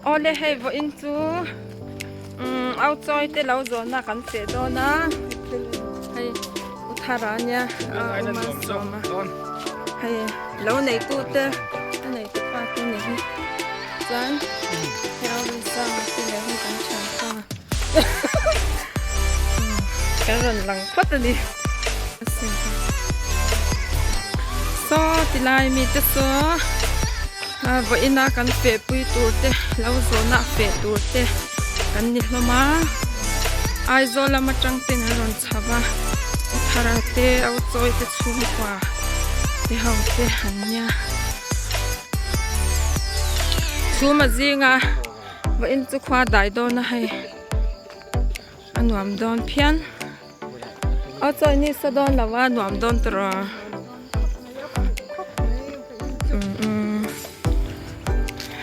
Awle hei vawiin chu umm au chawi te lo zawhna kan feh dawn a hei u thara ania a u malsawm a hei lo neitu te a neitu pa te ni hi chuan hei au rinsa te leh hei kan thian pa kan rawn lang phawt a ni saw tilai mite saw. Vawiina kan fehpui tur te lo zawhna feh tur te kan ni hlawm a Aizawl lam atang ten an rawn chho va Uthara te Auchawi te chhungkua te ho te an nia chhuma zinga vawiin chu khua dai dawn a hei a nuam dawn phian. A chawi ni sa dawn lo a nuam dawn tawh a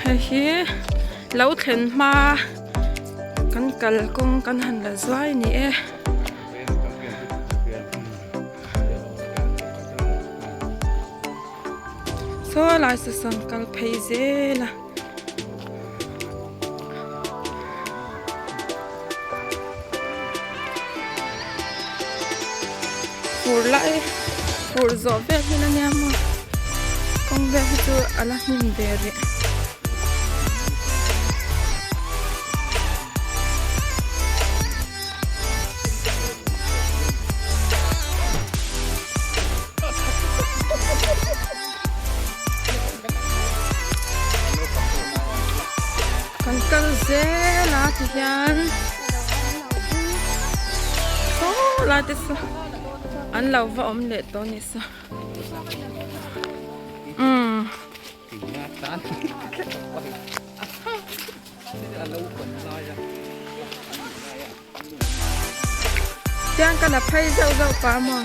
hei hi lo thlen hma kan kal kawng kan han la zuai a ni e. Saw lai sawn kal phei zel a. Fur lai fur zawh vel hi la nia maw kawng vel hi chu a la hnim ve rih. Kan kal zel a ti hian saw lai te saw an lo va awm leh tawh a ni saw umm. Tiang ka la phei zauh zauh pah maw?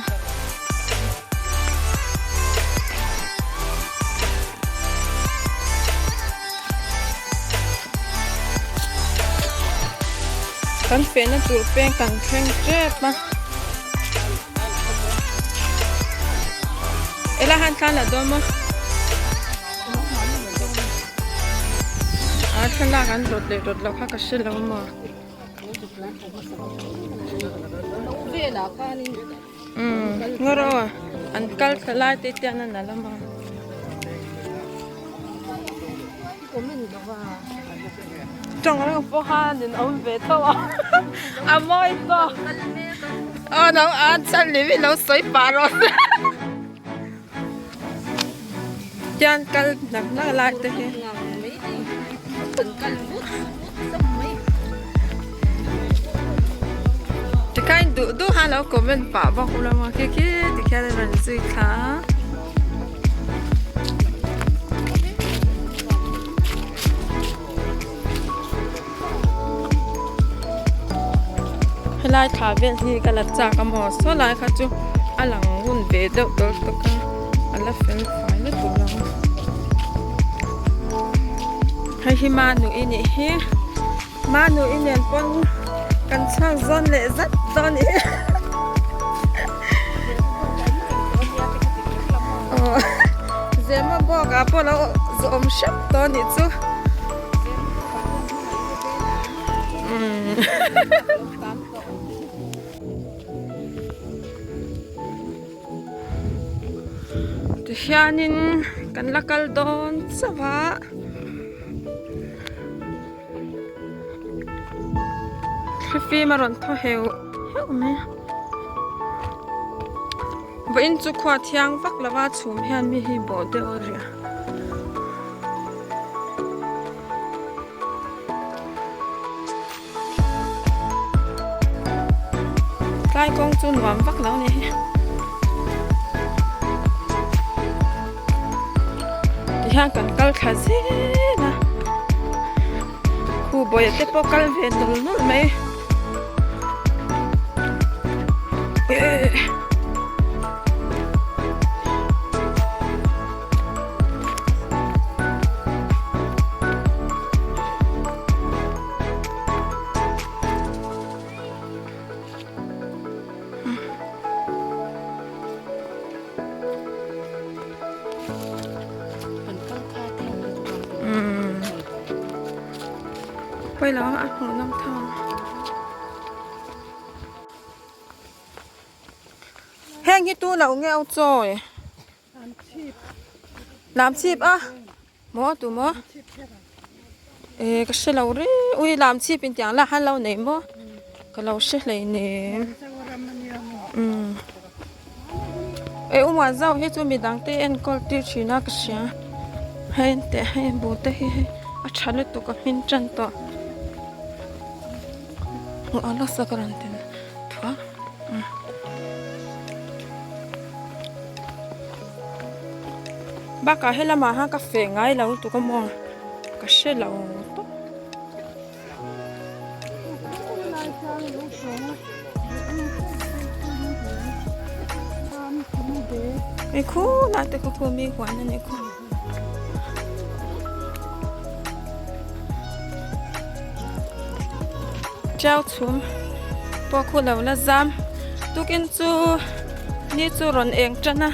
Kan fehna tur peng kan thleng tep a. Ela han thlan la dawn maw? A thlalak an rawt leh rawt loh kha ka hre lo maw? Ngaw rawh aw an kal thla lai te hian a nalh a maw tawng reng pawh kha nin awm ve tho a a mawi pawh aw lo an chhan leh hi lo sawi pah rawh tian kal hnak hnak lai te hi. Tikhain duh duh kha lo comment pah bawk ula maw khi khi tikhian a rawn zui thla a. Helai thla vel hi ka la chak a maw saw lai kha chu a lang ngun ve deuh tawh lutuk a a la fel fai lutuk lo hei hi Manui nih hi Manui nen pawn kan chhuak zawn leh zat dawn a ni aw zema bawk ah pawh lo zawm hrep tawh a nih chu. Tihianin kan la kal dawn chauh a thlifim a rawn thaw heuh heuh mai a vawiin chu khua thiang vak lo a chhum hian mi hi bawh deuh a ria. Tlai kawng chu nuam vak lo ni hi tihian kan kal thla zel a khu bawih te pawh kal ve nul nul mai. Pawi lo a hmuh nawm tho ang. Heng hi tu lo nge au chawi? Lam chhip a maw tu maw? Eh ka hre lo re ui lam chhip in tiang lah han lo nei maw ka lo hre hlei nem umm eh u muan zau hi chu midang te enkawl tir thin a ka hria hei teh hei bu te hi hei a tha lutuk a hmin tan tawh a nasa ka rawn ti thuak. Bakah helamah hian ka feh ngai lo lutuk a maw ka hre lo tawp. Hei khulai te khu khu mi huan a ni khu. Tiau chhum pawh khu lo la zam tukin chu ni chu rawn eng tan a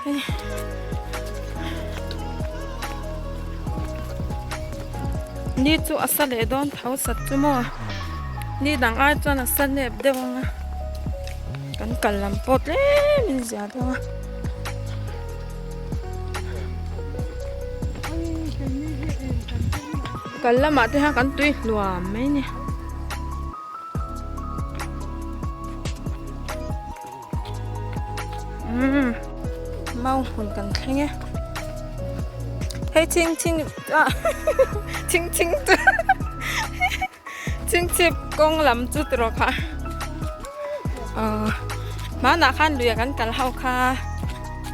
hei ni chu a sa leh dawn tho sat chu maw ni dang ai chuan a sa nep deuh ang a kan kal lam pawh tlem in zia deuh a. Kal lamah te hian kan tui hluam mai a ni. Umm mau hmun kan thleng e. Hei ching ching ah ching ching chu ching chip kawng lam chu ti rawh kha aw hmanah khan lui ah kan kal ho kha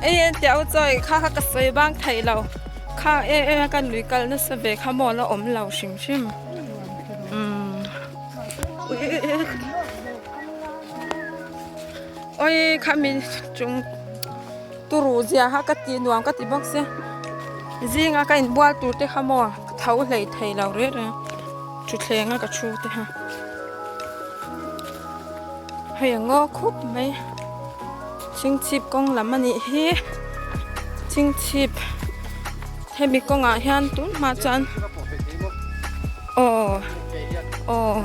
ei tia u chawi kha kha ka sawi bang theih lo. Kha em em a ka nui kal nasa ve kha maw la awm lo hrim hrim umm oi kha mi chung turu zia kha ka ti nuam ka ti bawk sia zinga ka inbual tur te kha maw ka tho hlei thei lo reng reng thutthleng a ka thu te kha hei a ngaw khup mai. Chingchhip kawng lam a nih hi chingchhip hemi kawngah hian tun hma chuan aw aw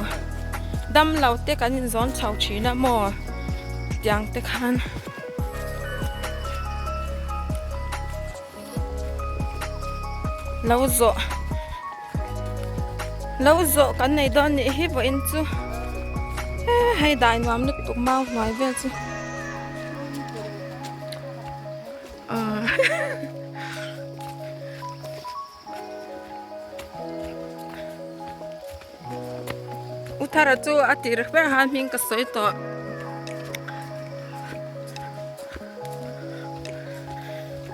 damlo te kan inzawn chho thin a maw tiang te khan. Lo zawh lo zawh kan nei dawn nih hi vawiin chu hei dai nuam lutuk mau hnuai vel chu ah U Thara chu a tir ber han hming ka sawi tawh.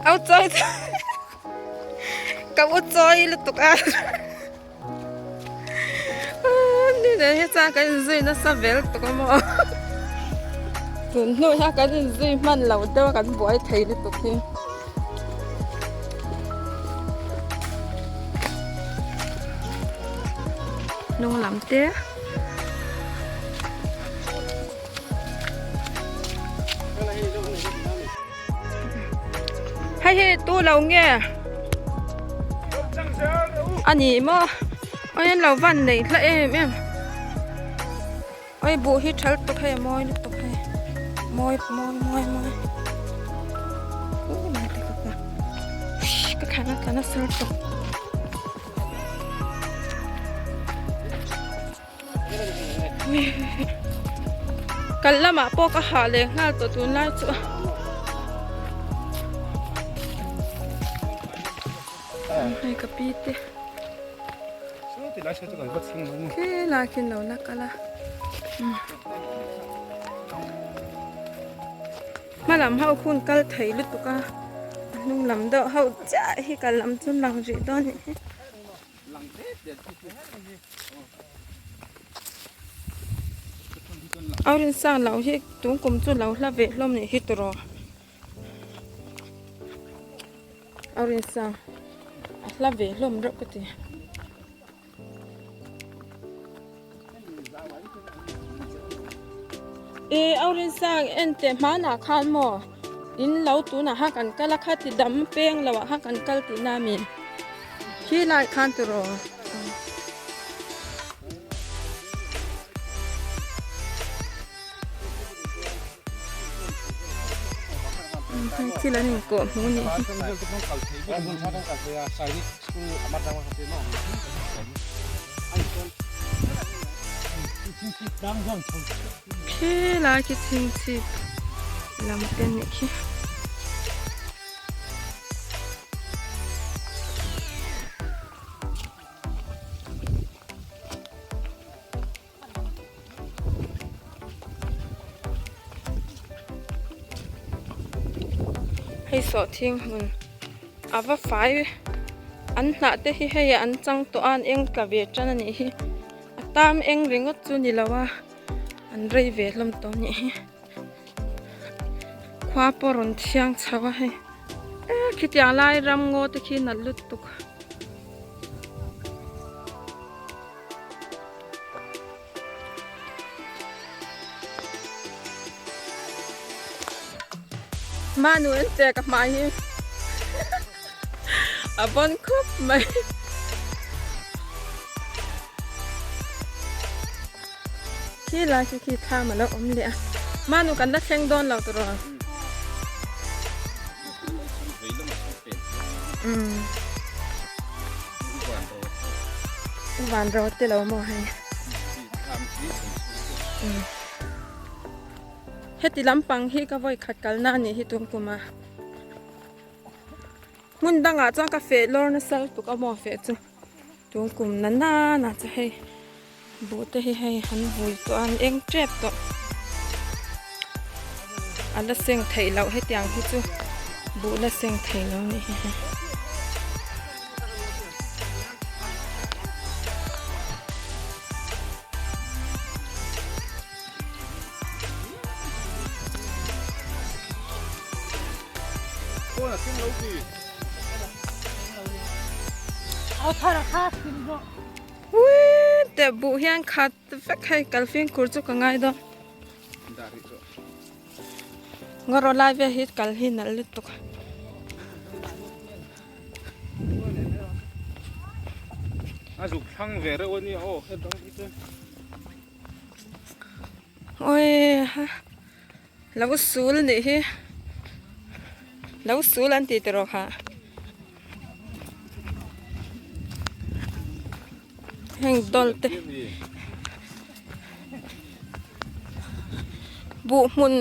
Au chawi ka u chawi lutuk a ni nen hi chuan kan inzui nasa vel tuk a maw tun hnu hian kan inzui hman lo deuh a kan buai thei lutuk hi. Hnung lam te hei hi tu lo nge a ni maw oi an lo van nei hla em em oi buh hi thal tuk hei a mawi lutuk hei mawi mawi mawi mawi ka thlan a tla nasa lutuk. Kal lamah pawh ka hah leh nghal tawh tunlai chu hei ka pi te khilai khi an lo la kal a Hma lam ho khun kal thei lutuk a a hnung lam deuh ho chiah hi kal lam chu lang rih dawn anih hi. Aurinsa lo hi tun kum chu lo hla ve hlawm nih hi tawh Aurinsa a hla ve hlawm reuh ka ti. E Aurinsa en teh hmanah khan maw in lo tunah khan kan kal a kha ti dam peng lo ah khan kan kal tihna a mi khi lai khan tiraw. Thil an inkawh hmuh nih hi. Khi lai khi chhingchhip lam te nih khi. Hei sawhthing hmun a va fai an hnah te hi hei an chang tawh a an eng tla ve tan a nih hi a tam eng ringawt chu ni lo a an rei ve hlawm tawh a nih hi khua pawh rawn thiang chho a hei khitiang lai ram ngaw te khi nalh lutuk. Manu an che ka hmai hi a bon khawp mai. Khi lai khi khi thlam a lo awm leh a. Manu kan la thleng dawn lo tawh rawh. Umm. Van ro te lo maw hei. Umm. Heti lampang hi ka vawi khat kalna a nih hi tum kum a. Hmun dangah chuan ka feh lawr nasa lutuk a maw feh chu. Tum kum na nana chu hei buh te hi hei an vui tawh a an eng tep tawh. A la seng theih loh hetiang hi chu buh la seng thei lo a nih hi hei. Teh buh hian khat vek hei kal fimkhur chu ka ngai dawn ngaw lai vel hi kal hi nalh lutuk a zuk thlang ve reuh a nia aw hetang hi chu awi ha lo sul nih hi lo sul an tih tiraw kha. Heng dawl te buh hmun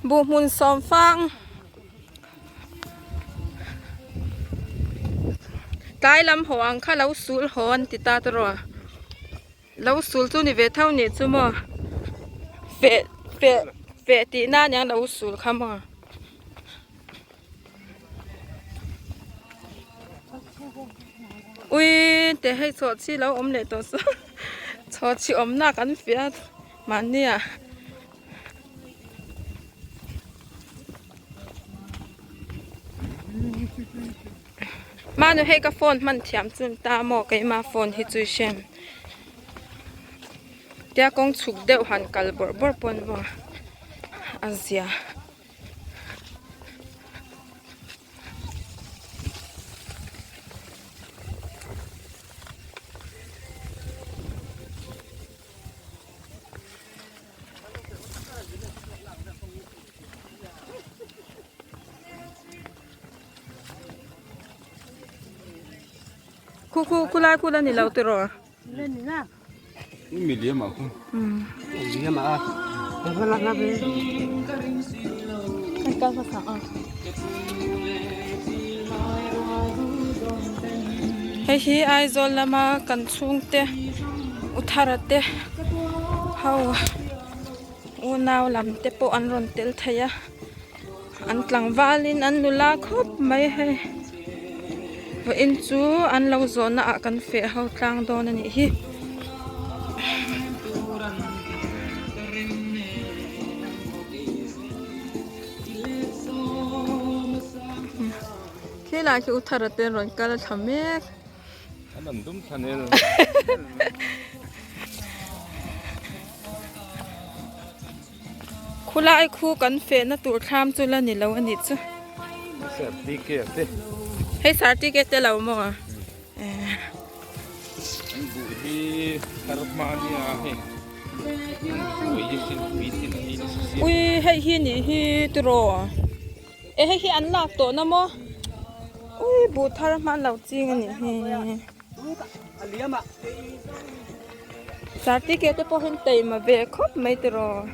buh hmun sawm fang tlai lam haw ang kha lo sul haw an ti ta tiraw lo sul chu ni ve tho nih chu maw feh feh feh tih na aniang lo sul kha maw. Ui teh hei chhawhchhi lo awm leh tawh saw chhawhchhi awmna kan fiah a mahni ah mahni hei ka phone hman thiam chu ni ta maw keima phone hi chu i hriat tia kawng chhuk deuh han kal bawrh bawrh pawn maw a zia. Khu khu khu lai khu la ni lo tiraw. Mi liam ah khu. Liam ah. Hei hi Aizawl lama kan chhungte Uthara te ho unau lam te pawh an rawn tel thei a. An tlangvalin an nula khawp mai hei vawiin chu an lo zawhna ah kan feh ho tlang dawn a nih hi. Khilai khi u thara te rawn kal thla mek. An an dum thlanel. Khulai khu kan fehna tur thlam chu la ni lo a nih chu. Certificate te. Hei certificate te lo maw? An buh hi thar hma nia hei. Ui hi sin pui thin a ni. Ui hei hi nih hi tiraw. E hei hi an lak tawh na maw? Ui buh thar hman lo ching a nih hi. Certificate te pawh hi an taima ve khawp mai tiraw.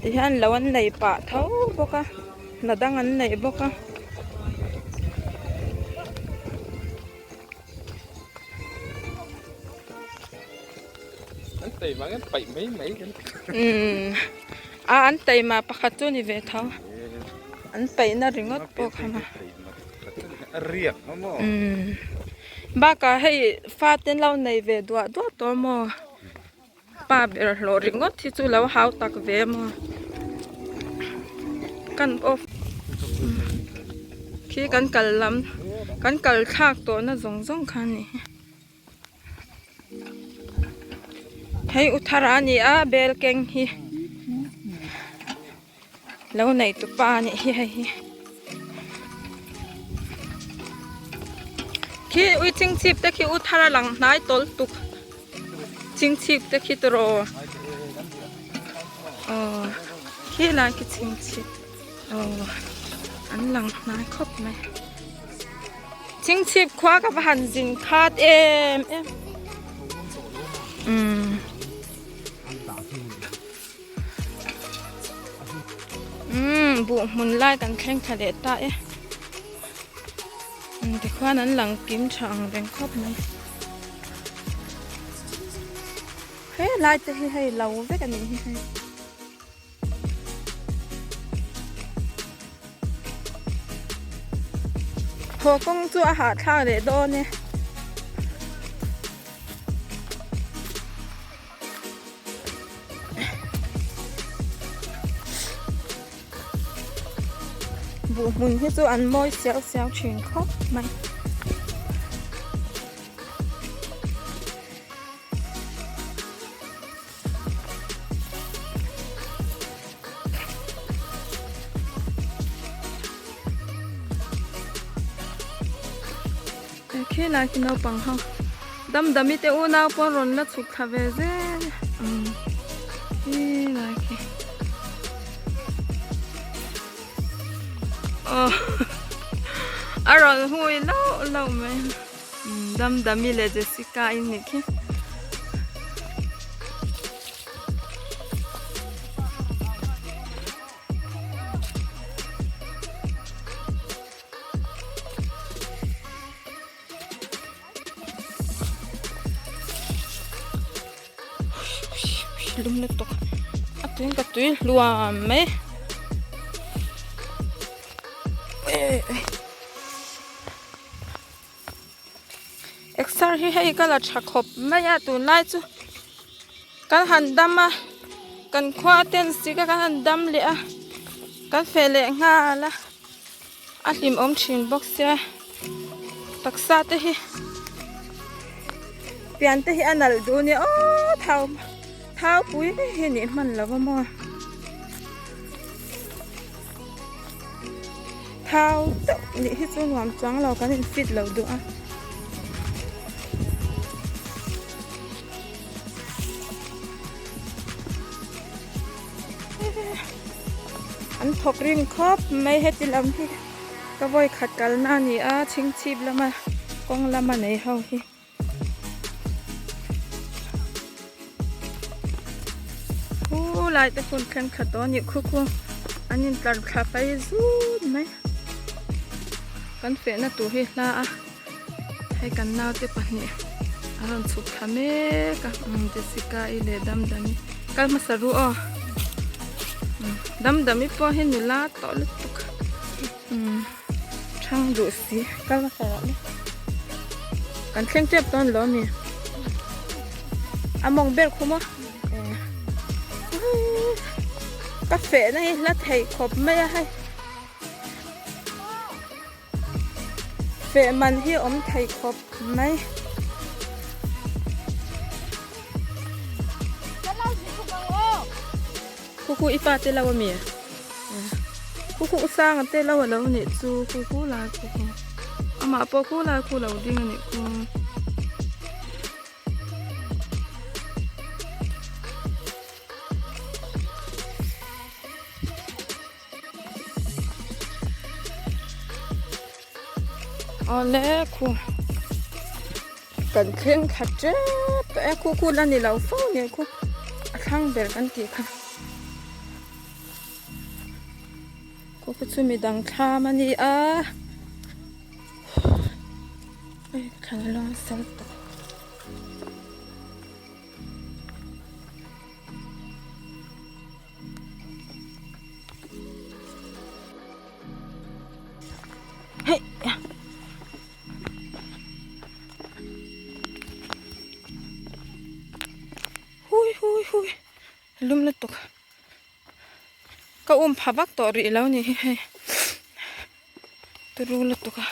Tihian lo an nei pah tho bawk a hna dang an neih bawk a. An taima ang an paih mai mai kan ti. Umm a an taima pakhat chu ni ve tho. An paihna ringawt pawh kha ma. A riak a maw. Umm bakah hei fate an lo nei ve duah duah tawh maw. Pa ber hlawh ringawt hi chu lo hau tak ve maw. Kan off khi kan kal lam kan kal thlak tawhna zawng zawng kha a ni hi. Hei u thar a ni a bel keng hi lo nei tu pa a nih hi hei hi khi ui chingchip te khi u thar a lang hnai tawl tuk chingchip te khi tawh aw khi lai khi chingchip aw an lang hnai khawp mai. Chingchhip khua ka va han zin khat em em. Umm. Umm buh hmun lai kan thleng thla leh ta e. Umm tikhuan an lang kim tha ang reng khawp mai. He lai te hi hei lo vek a nih hi hei. Haw kawng chu a hahthlak leh dawn e. Buh hmun hi chu an mawi siau siau thin khawp mai. Khi lai khi naupang ho damdami te unau pawh rawn la chhuk thla ve zel umm khi lai khi aw a rawn hui lauh lauh mai Damdami leh Jessica in nih khi. Lum lutuk a tuiin ka tui hluam mai. Exer hi hei ka la tha khawp mai a tunlai chu kan han dam a kan khua ten si kha kan han dam leh a kan feh leh nghal a a hlimawm thin bawk sia taksa te hi pian te hi a nalh duh a nia aw thau thau pui hi a nih hman lo a maw. Thau deuh nih hi chu nuam chuang lo kan in fit lo duh a. An thawk rim khawp mai heti lam hi ka vawi khat kalna a ni a chhingchhip lama kawng lama nei ho hi. Khu lai te hun thleng thla tawh a nih khu khu an in tlar thla phei zut mai kan fehna tur hi hla a hei kan naute pahnih a rawn chhuk thla mek a umm Jessica i leh Damdami kal hmasa ru aw Damdami pawh hi nula tawh lutuk umm. Thang duh si kal hmasa rawh le kan thleng tep dawn lo ami a mawng ber khu maw ka feh na hi hla theih khawp mai a hei feh man hi awm thei khawp mai. Khu khu i pa te lo ami Khu khu usanga te lo alo nih chu khu khu lai khu khu amah pawh khu lai khu lo ding anih khu. Awle khu kan thleng thla tep tawh e khu khu la ni lo fo ni khu a thlang ber kan tih kha khu khu chu midang thlam a ni a hei thlan a luang sal tawh. Hei Hui hui hui lum lutuk ka um pha vak tawh rih lo ni hi hei turu lutuk a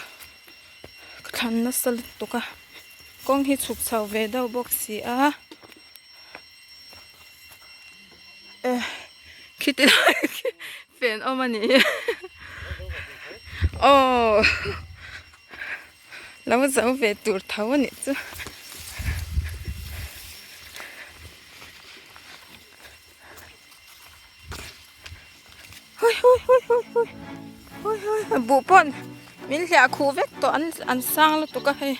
ka thlan nasa lutuk a kawng hi chhuk chho ve deuh bawk si a. Eh khiti lai khi fen awm a ni aw lo zo ve tur tho a nih chu. Hui hui hui hui hui hui hui buh pawh min hliah khuh vek tawh an an sang lutuk a hei.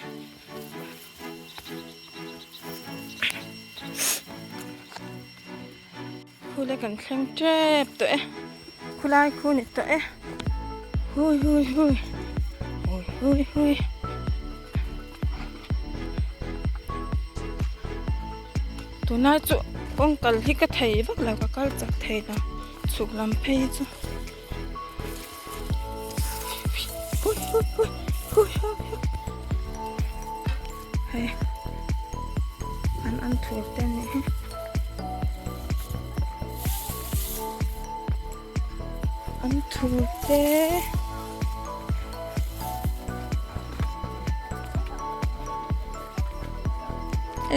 Khulai kan thleng tep tawh e khulai khu ni tawh e hui hui hui hui hui hui tunlai chu kawng kal hi ka thei vak lo ka kal chak thei lo chhuk lam phei chu. Hei an an thur te a nih hi an thur te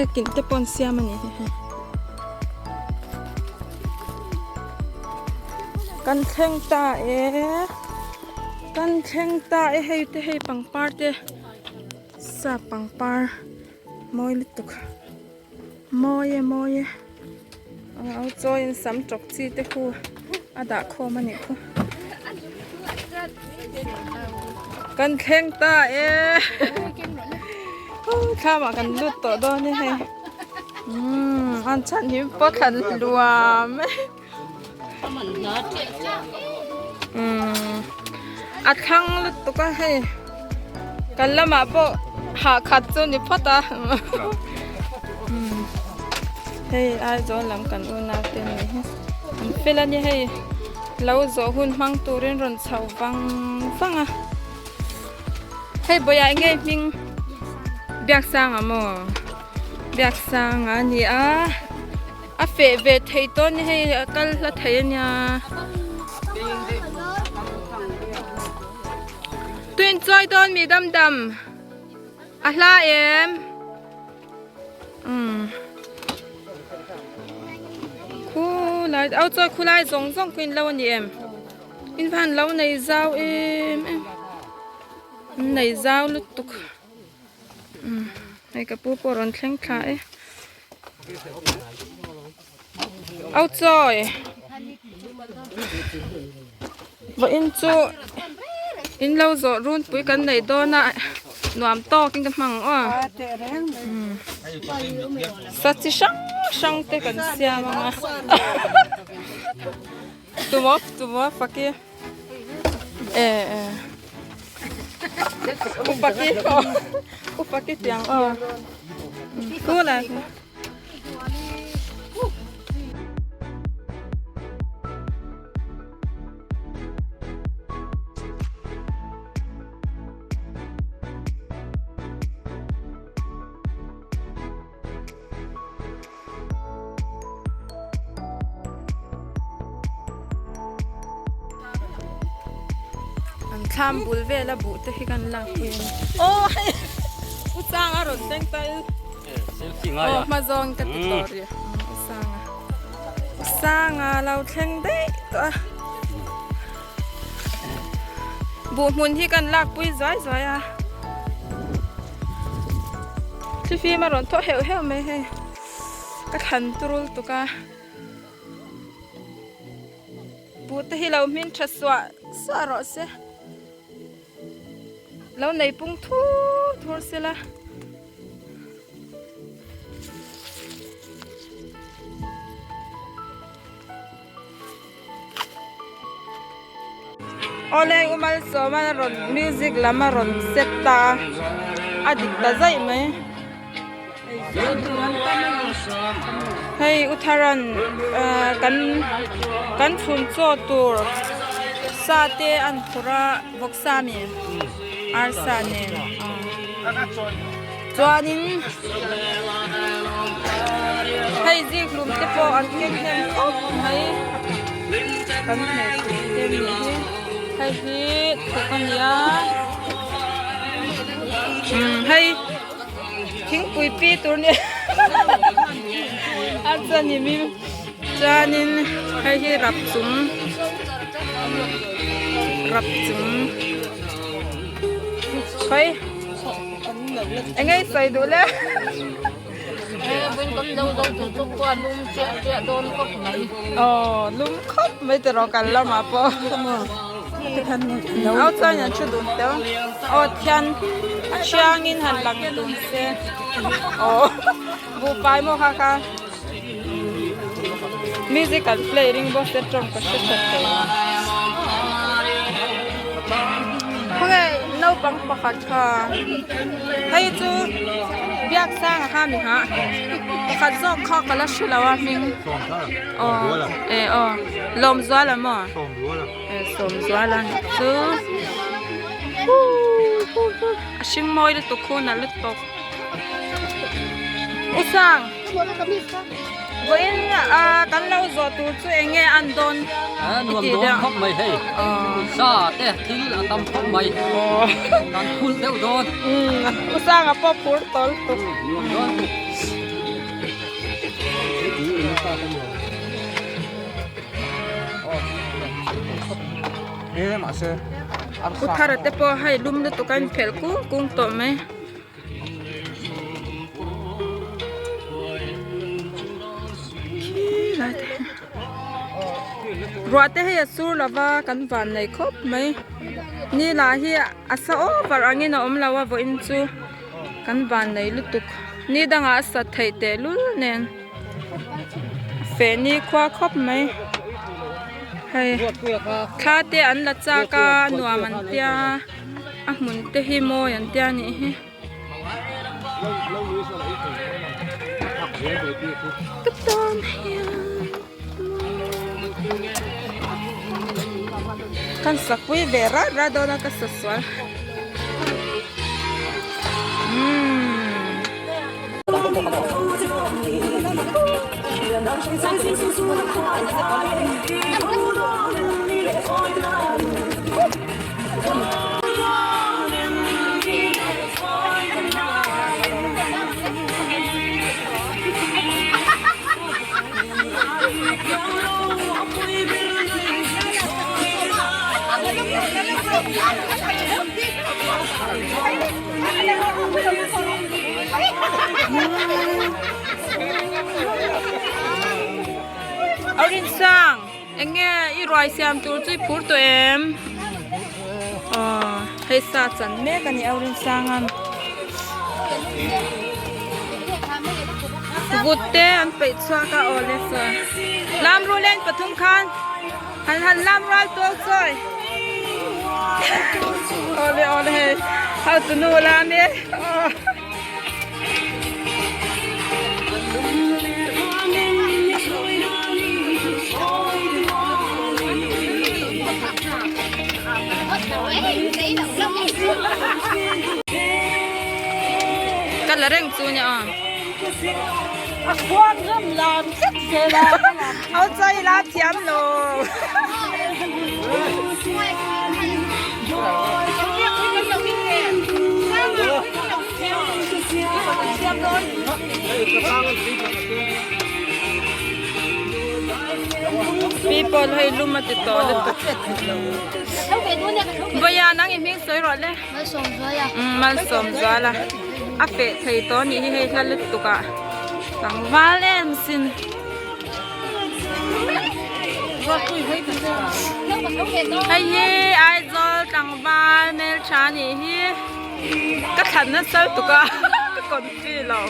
ekin te pawh an siam a nih hi hei. Kan thleng ta e kan thleng ta e hei te hei pangpar te sap pangpar mawi lutuk mawi e mawi e au chawi in sam tawk chi te khu a dah khawm a nih khu kan thleng ta e thlam ah kan lut tawh dawn e hei. Umm an chhan hi pawt thlan luam e umm a thlang lutuk a hei kan lamah pawh hah khat chu ni phawt a umm hei Aizawl lam kan unau te ni hi an fel a ni hei lo zawh hun hmang turin rawn chho vang vang a hei bawihah eng nge hming Biaksanga maw. Biaksang a ni a a feh ve thei tawn ni hei a kal hla thei a nia tuin chawi dawn mi dam dam a hla em umm khulai au chawi khulai zawng zawng khu in lo a ni em in van lo nei zau em em nei zau lutuk. Hei ka pu pawh rawn thleng thla e. Au chawi. Vawiin chu in lo zawh runpui kan nei dawn a nuam tawk in ka hmang aw. Sa chi hrang hrang te kan siam ang a. Tumaw tumaw faki. Eh eh. Upaki aw. Upaki tiang aw. Cool ah. An thlam bul vela buh te hi kan lak pui a ni. Aw hei u chang a rawn thleng ta in. Aw hma zawng ka ti tawh rih u sanga. U sanga lo thleng daih tawh a. Buh hmun hi kan lak pui zuai zuai a. Thlifim a rawn thaw heuh heuh mai hei. Ka thlan turul tuk a. Buh te hi lo hmin tha suah suah rawh se. Lo nei pung thur thur sela. Awle u Malsawma rawn music lam a rawn set ta a, a dik ta zaih mai. Hei u Tharan ah kan kan chhun chaw tur sa te an phur a vawksa mi arsa nen chuanin hei zikhlum te pawh an keng hnem khawp mai kan hmuh tur te a nih hi hei hi thuk a ni a umm hei. Thingpui pi tur ni a chuan i mi chuanin hei hi rap chung rap chung khawi eng nge i sawi duh le aw lum khawp mai tiraw kan lamah pawh. Au chuan an thu dun teuh aw thian a thiangin han lang dun se aw buhpai maw kha kha music an play ring bawk se tawng ka hre tha thei lo khawnge naupang pakhat kha hei chu Biaksanga kha mi hah pakhat zawk kha ka la hre lo a hming aw eh aw Lawmzuala maw. Sawmzuala chu a hring mawi lutuk khu nalh lutuk u sang vawiin ah kan lo zawh tur chu eng nge an dawn a nuam dawn khawp mai hei sa te thil a tam khawp mai kan phul deuh dawn u sang a pawh phur tawlh tuk nuam dawn tuk. U thara te pawh hei lum lutuk a inphelh kung kung tawh mai. Khilai te ruah te hei a sur lova kan van nei khawp mai ni lah hi a sa over angin a awm lo a vawiin chu kan van nei lutuk ni dangah a sat theih tehlul nen. Feh ni khua khawp mai hei thla te an la chak a nuam an tia a hmun te hi mawi an tia nih hi ka tan hian kan sakpui ve rat rat dawn a ka sa sual umm. A rin sang eng nge i ruai siam tur chu i phur tawh em aw hei sa chan mek a ni a rin sang a vut te an peih chhuak a aw le chuan lam rulen pathum khan. Han han lam rual tual chawi. Awle awle hei. How to nu la me. Ka la reng chu nia. A khuang ram lam zet zel a. Au chai la thiam lo. People hei lum a ti tawh lutuk. Vawia nang i hming sawi rawh le. Malsawmzuala. A feh thei tawh anih hi hei hla lutuk ah tlangval em sin. Hei hi Aizawl. tlangval hmeltha a nih hi ka thlan nasa lutuk a ka confi lo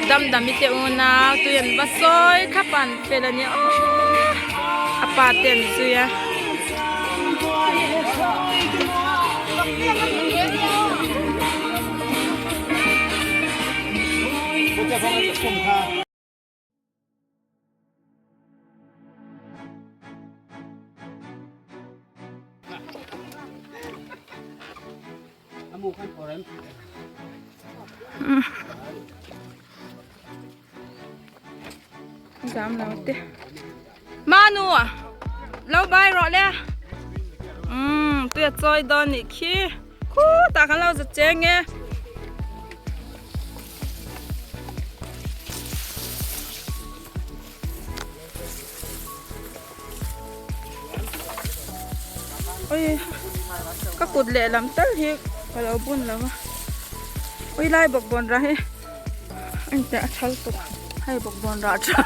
damdami te unau tui an va sawi thlap a an fel a nia aw a pa te an zui a. Zam lo te Manu lo bai rawh le umm tui a chawi dawn nih khi khutah kan lo za cheng e. Ui ka kut lehlam tal hi ka lo bun lo a ui lai bawk bawn rah hi engteh a thal tawp hei bawk bawn rah tha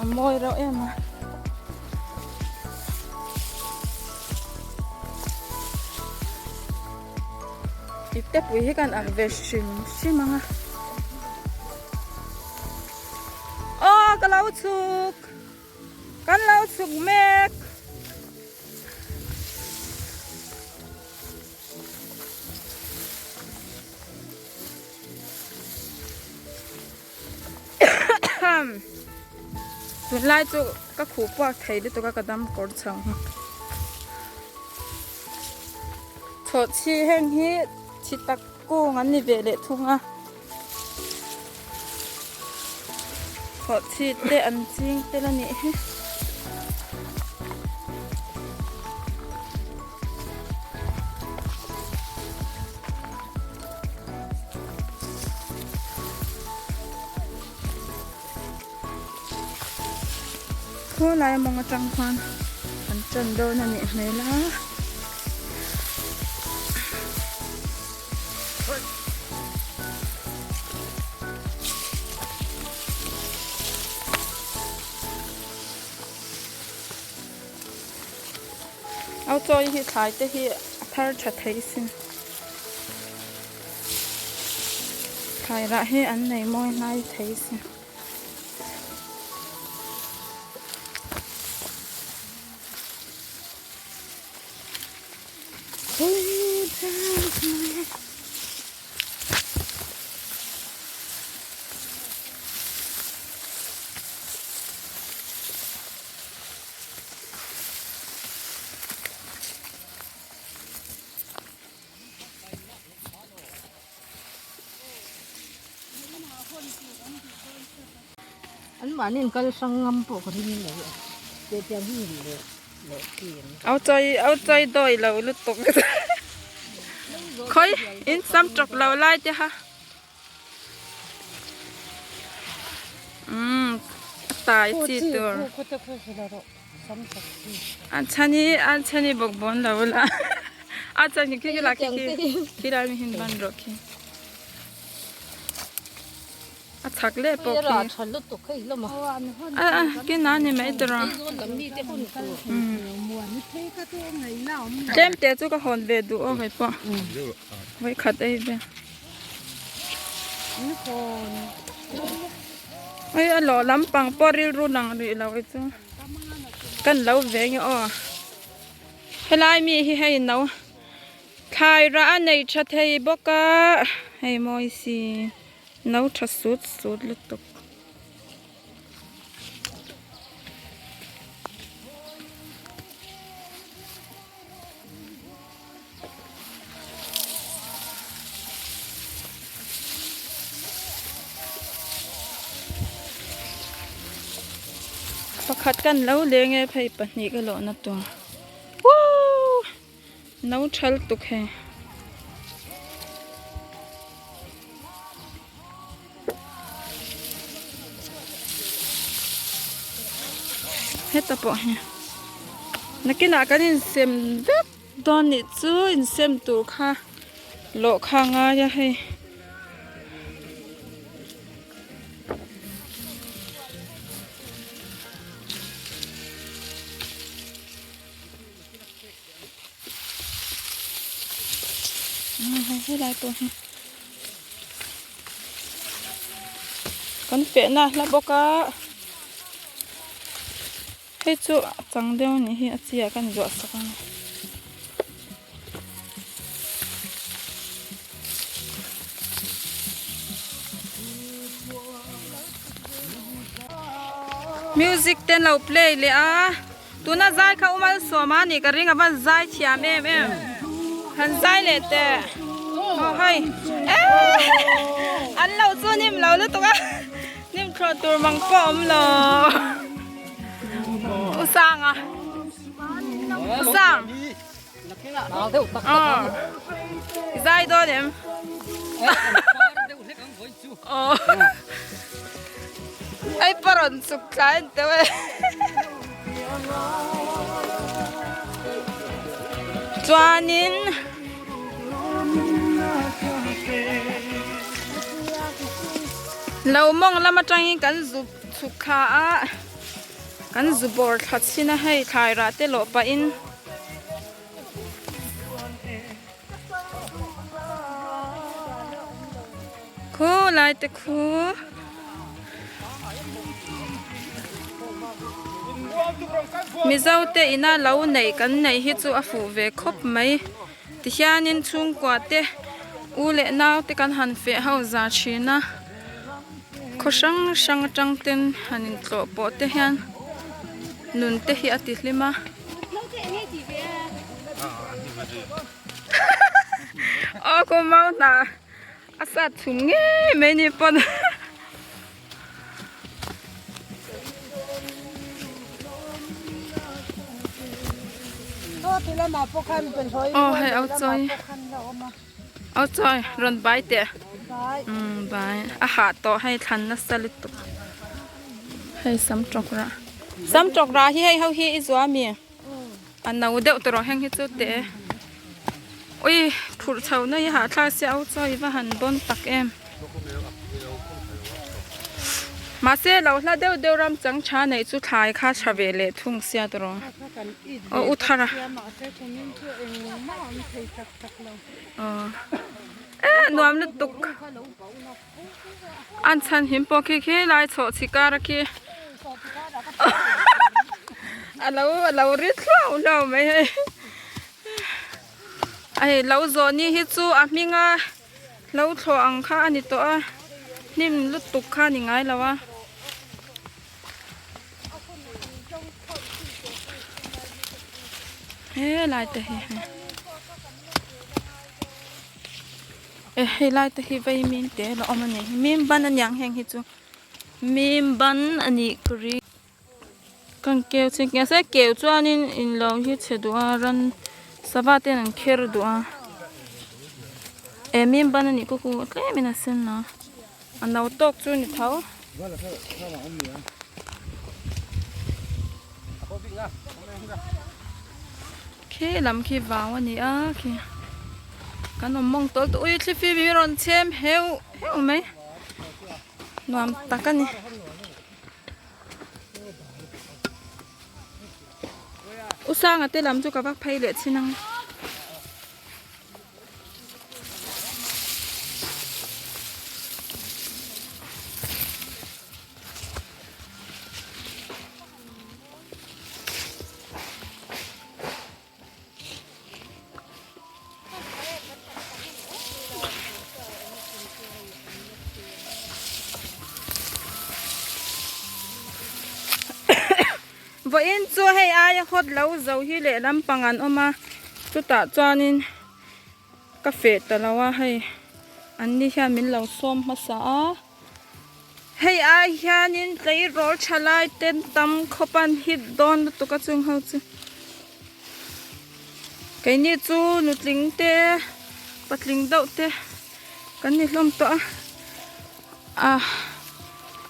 a mawi reuh em a. Ipte pui hi kan ak ve hrim hrim ang a. Aw ka lo chhuk kan lo chhuk mek. Tunlai chu ka khuh puak thei lutuk a ka dam kawr chho ang. Chhawhchhi heng hi thi tak kung an ni ve leh thung a. Chhawhchhi te an ching tel a nih hi. Khawlai mawng atang khuan an tan dawn a nih hmel a. Au chawi hi thlai te hi a thar tha thei sin. Thlai rah hi an nei mawi hnai thei sin. An mahni an kal hrang ngam pawh ka ring lo a te tiang hi in leh leh chi an Au chawi au chawi dawi lo lutuk khawi in sam tawk lo lai te kha umm a tai chi tur a chhani a chhani bawk bawn lo la a chhani khi khi la khi khi khi lai mi hin ban rawh khi a chhak leh pawh khi a a kin a ni mai tur a tlem te chu ka hawn ve duh aw keipawh vawikhat ei ve. Hei a lawh lampang pawh rilru lang rih lo hi chu kan lo ve nge aw helai mi hi hei no thlai rah a nei tha thei bawk a hei mawi si no tha sut sut lutuk. Pakhat kan lo leng e phei pahnih ka lawhna tur woo no tha lutuk hei. Heta pawh hi nakinah kan insem vek dawn nih chu insem tur kha lawh kha a ngai a hei. helai pawh hi kan fehna a hla bawk a hei chu a chang deuh a nih hi a chi ah khan zuah sak ang. Music te an lo play leh a tuna zai kha u Malsawma a nih ka ring a van zai thiam em em han zai leh teh aw hei eee an lo chu hnim lo lutuk a hnim thlawh tur mang pawh a awm lo u Sanga u Sang. Aw i zai dawn em aw ai pa rawn chuk thla en teuh e chuanin lo mawng lam atangin kan zuk chhuk thla a kan zu bawr thla chhin a hei thlai rah te lawh pahin. Khu lai te khu. Mizo te ina lo neih kan neih hi chu a fuh ve khawp mai. Tihianin chhungkua te u leh nau te kan han feh ho za thin a. Khaw hrang hrang atang ten han intlawh pawh te hian nun te hi a ti hlim a. Aw ku mau hna a sat chhum ngei mai ni pawn. Aw hei au chawi au chawi rawn bai teh umm bai a hah tawh hei thlan nasa lutuk hei sam tawk rah sam tawk rah hi hei ho hi i zuam mi. A no deuh tawh rawh heng hi chu teh e ui phurh chho na hi hahthlak sia au chaw i va han bawn tak em mahse lo hla deuh deuh ram chang tha neih chu thlai kha tha ve leh thung sia tawh rawh aw u thar a aw e nuam lutuk an chhan him pawh khi khi lai chhoh chhi kar a khi a lo a lo ri thluau hluau mai hei a hei lo zawh ni hi chu a hminga lo thlawh ang kha a ni tawh a hnim lutuk kha a ni ngai lo a. He lai te hi hei. E hei lai te hi veimin te la awm a ni mim ban a niang heng hi chu mim ban a nih ka ring kan keu chin nge se keu chuanin in lo hi chhe duh a ran sava ten an kher duh a e mim ban a nih ku ku tlemin a sen a a no tawk chu ni tho. Khi lam khi vau a ni a khi kan awm mawng tawl tawh ui thlifim hi rawn chhem heuh heuh mai nuam tak a ni. U Sanga te lam chu ka vak phei leh chin ang. Vawiin chu hei aia hawt lo zo hi lehlam pang an awm a chutah chuanin ka feh ta lo a hei an ni hian min lo sawm hmasa a. Hei ai hianin tleirawl tha lai ten tam khawp an hit dawn lutuk a chung ho chu keini chu nutling te patling deuh te kan ni hlawm tawh a ah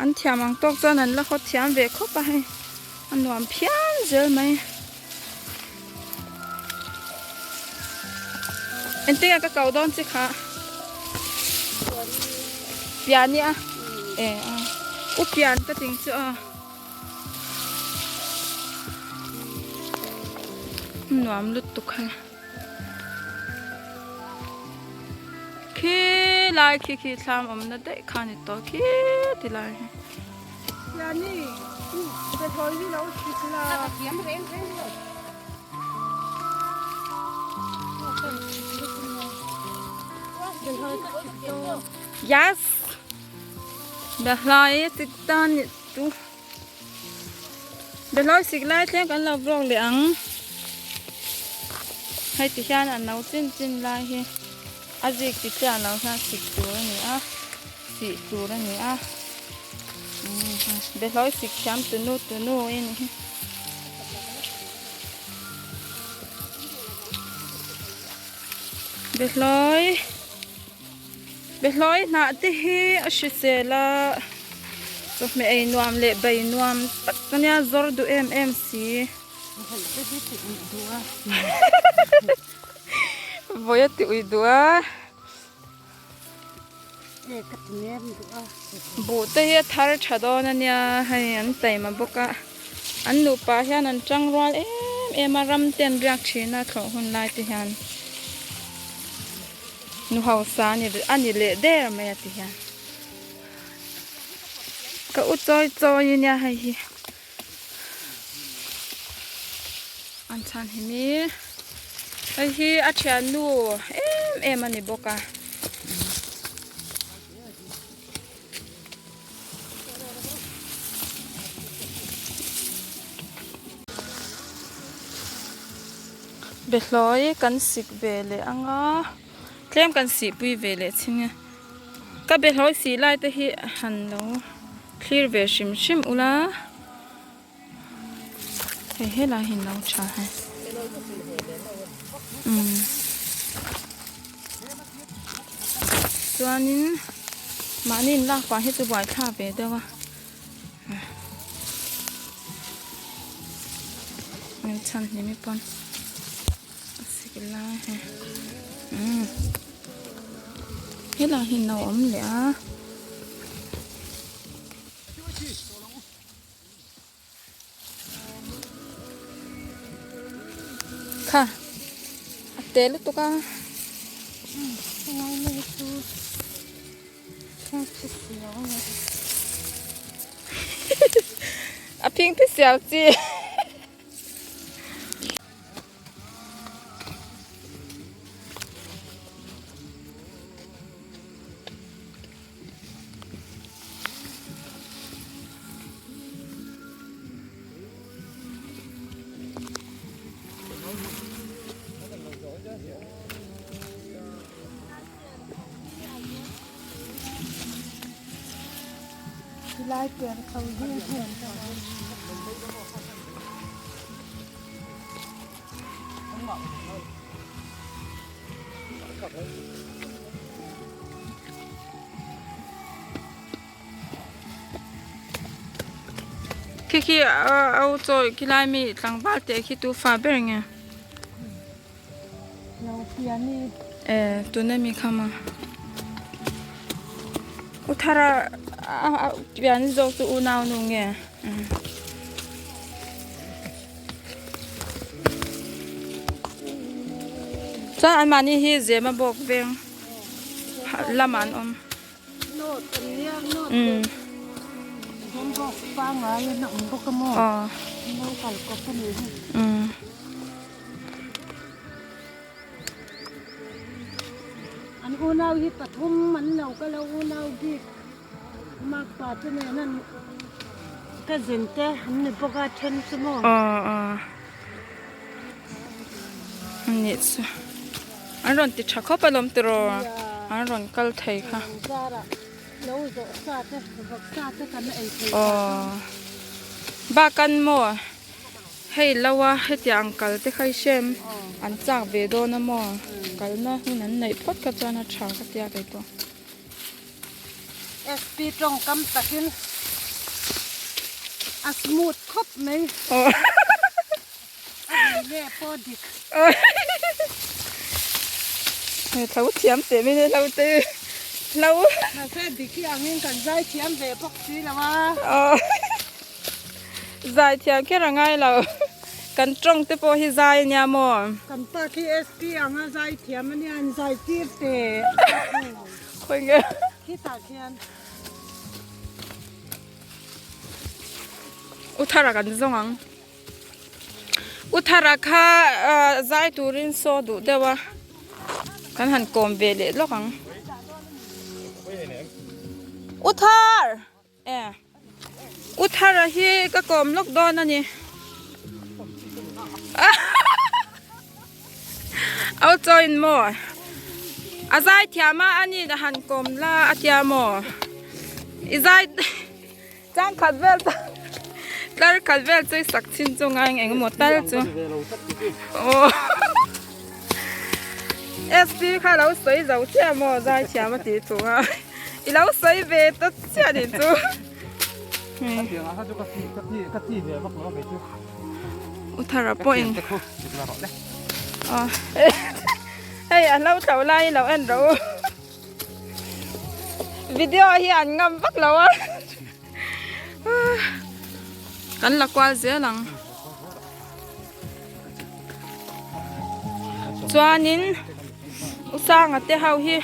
an thiam ang tawk chuan an la haw thiam ve khawp a hei a nuam phian zel mai engtin nge ka ko dawn chi kha pian nia e a u pian ka ting chu a nuam lutuk hei. Khi lai khi khi thlam awmna daih kha a ni tawh khi ti lai hi. Yes! Behlai sik tan nih chu Behlai sik lai thleng kan lo vlog leh ang. Hei ti hian a no chin chin lai hi a zik ti chiah lo hian sik tur a ni a, sih tur a ni a. Behlawi sik thiam tunu tunu i ni hi. Behlawi Behlawi hnah te hi a hrisel a, chawhmeh ei nuam leh bei nuam tak a nia, zawr duh em em si. Vawi a ti ui duh a. Buh te hi a thar tha dawn a nia, hei an taima bawk a, an nupa hian an tang rual em em a, ram te an riak thin a thlawh hun lai te hian nu hausa a ni a ni leh der mai a ti hian ka u chawi chawi a nia hei hi an chhan hi mi hei hi a thiannu em em a ni bawk a. Behlawi kan sik ve leh ang a tlem kan sihpui ve leh chhin a ka behlawi sih lai te hi han lo thlir ve hrim hrim ula hei helai hi no tha hei umm chuanin mahni in lak pah hi chu buaithlak ve deuh a. Min chhan hlim i pawn a sik lai hei umm helai hi no awm leh a. Kha a te lutuk a. A phing phi siau chi. Khi khi a u chawi khi lai mi tlangval teh khi tu fa ber nge e tuna mi kha ma u thara a pian zawk chu unau nu nge. Chuan an mahni hi zema bawk veng lamah an awm. Umm. Aw. Umm. An unau hi pathum an lo kal a unau bik. Makpa te nen an cousin te an ni bawk a then chu maw. Aw aw anih chu an rawn ti tha khawp alawm tiraw an rawn kal thei kha. Lo zawh sa te vawk sa te kan ei thei aw bakan maw hei lo a hetiang ang kal te kha i hrem an chak ve dawn a maw kalna hun an neih phawt kha chuan a tha ka tia kei pawh. SP tawngkam takin a smooth khawp mai. A ri leh pawh dik. Hlo thiam teh mai nia hlo te hlo. Mahse dik hi angin kan zai thiam ve bawk si lo a. Zai thiam kher a ngai lo. Kan tawng te pawh hi zai ania maw? Kan pa khi SP anga zai thiam ania an zai tir teh. Khawi nge? Khitah khian. U Thara kan zawng ang. U Thara kha zai turin saw duh deuh a, kan han kawm ve leh lawk ang. U Thar! E. U Thara hi ka kawm lawk dawn a ni. Au chawiin maw? A zai thiam a, ani a han kawm la a tia maw? I zai Chang khat vel tlar khat vel chu i sak chin chu ngai eng emaw tal chu aw SP kha lo sawi zo chiah maw zai thiam a tih thu a i lo sawi ve ta chiah nih chu U Thara pawhin hei a hlo thlo lai i lo en rawh u. Video hi an ngam vak lo a kan la kual zel ang chuanin u sanga te ho hi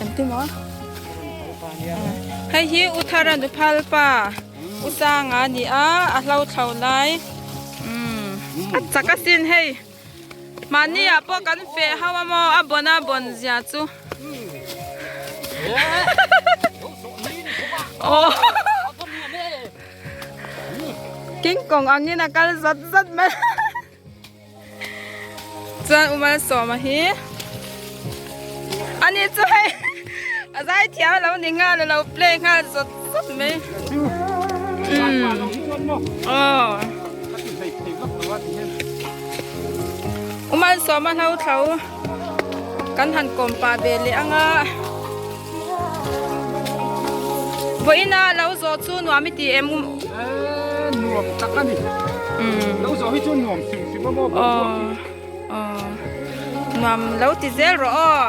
engti maw hei hi u thara nu phal pa u sanga a ni a a hlo thlo lai a chak asin hei. Mahni ah pawh kan feh ho a maw a bawn a bawn zia chu. Aw King Kong angin a kal zat zat mai. Chuan U Malsawma hi ani chu hei a zai thiam lo ni nghal a lo play nghal zat zat mai. Aw. U Malsawma hlo thlo kan han kawm pah ve leh ang a vawiina lo zawh chu nuam i ti em nuam tak a ni lo zawh hi chu nuam hrim hrim a maw aw nuam lo ti zel rawh aw.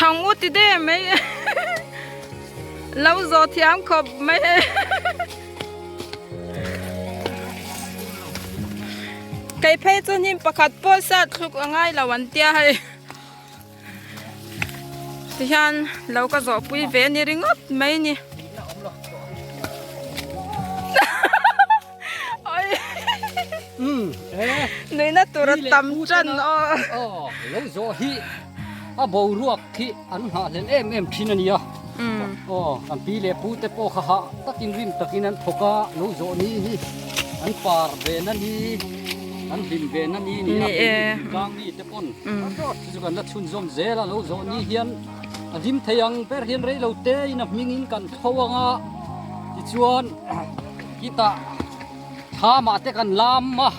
Chhang u ti de mai lo zawh thiam khawp mai kei phei chu hnim pakhat pawh sat thluk a ngai lo an tia hei. Tihian lo ka zawh pui ve ni ringawt mai ni. Nuihna tur a tam tan aw. Aw lo zawh hi a boruak khi an nghahhlelh em em thin a nia. Aw kan pi leh pu te pawh kha hah takin rim takin an thawk a lo zawh ni hi an par ve na ni an hlim ve na ni ni a tlang mi te pawn chu chu kan la chhunzawm zel a lo zawh ni hian a hlim thei ang ber hian rei lo te in a hming in kan tho ang a tichuan khitah thlamah te kan lam a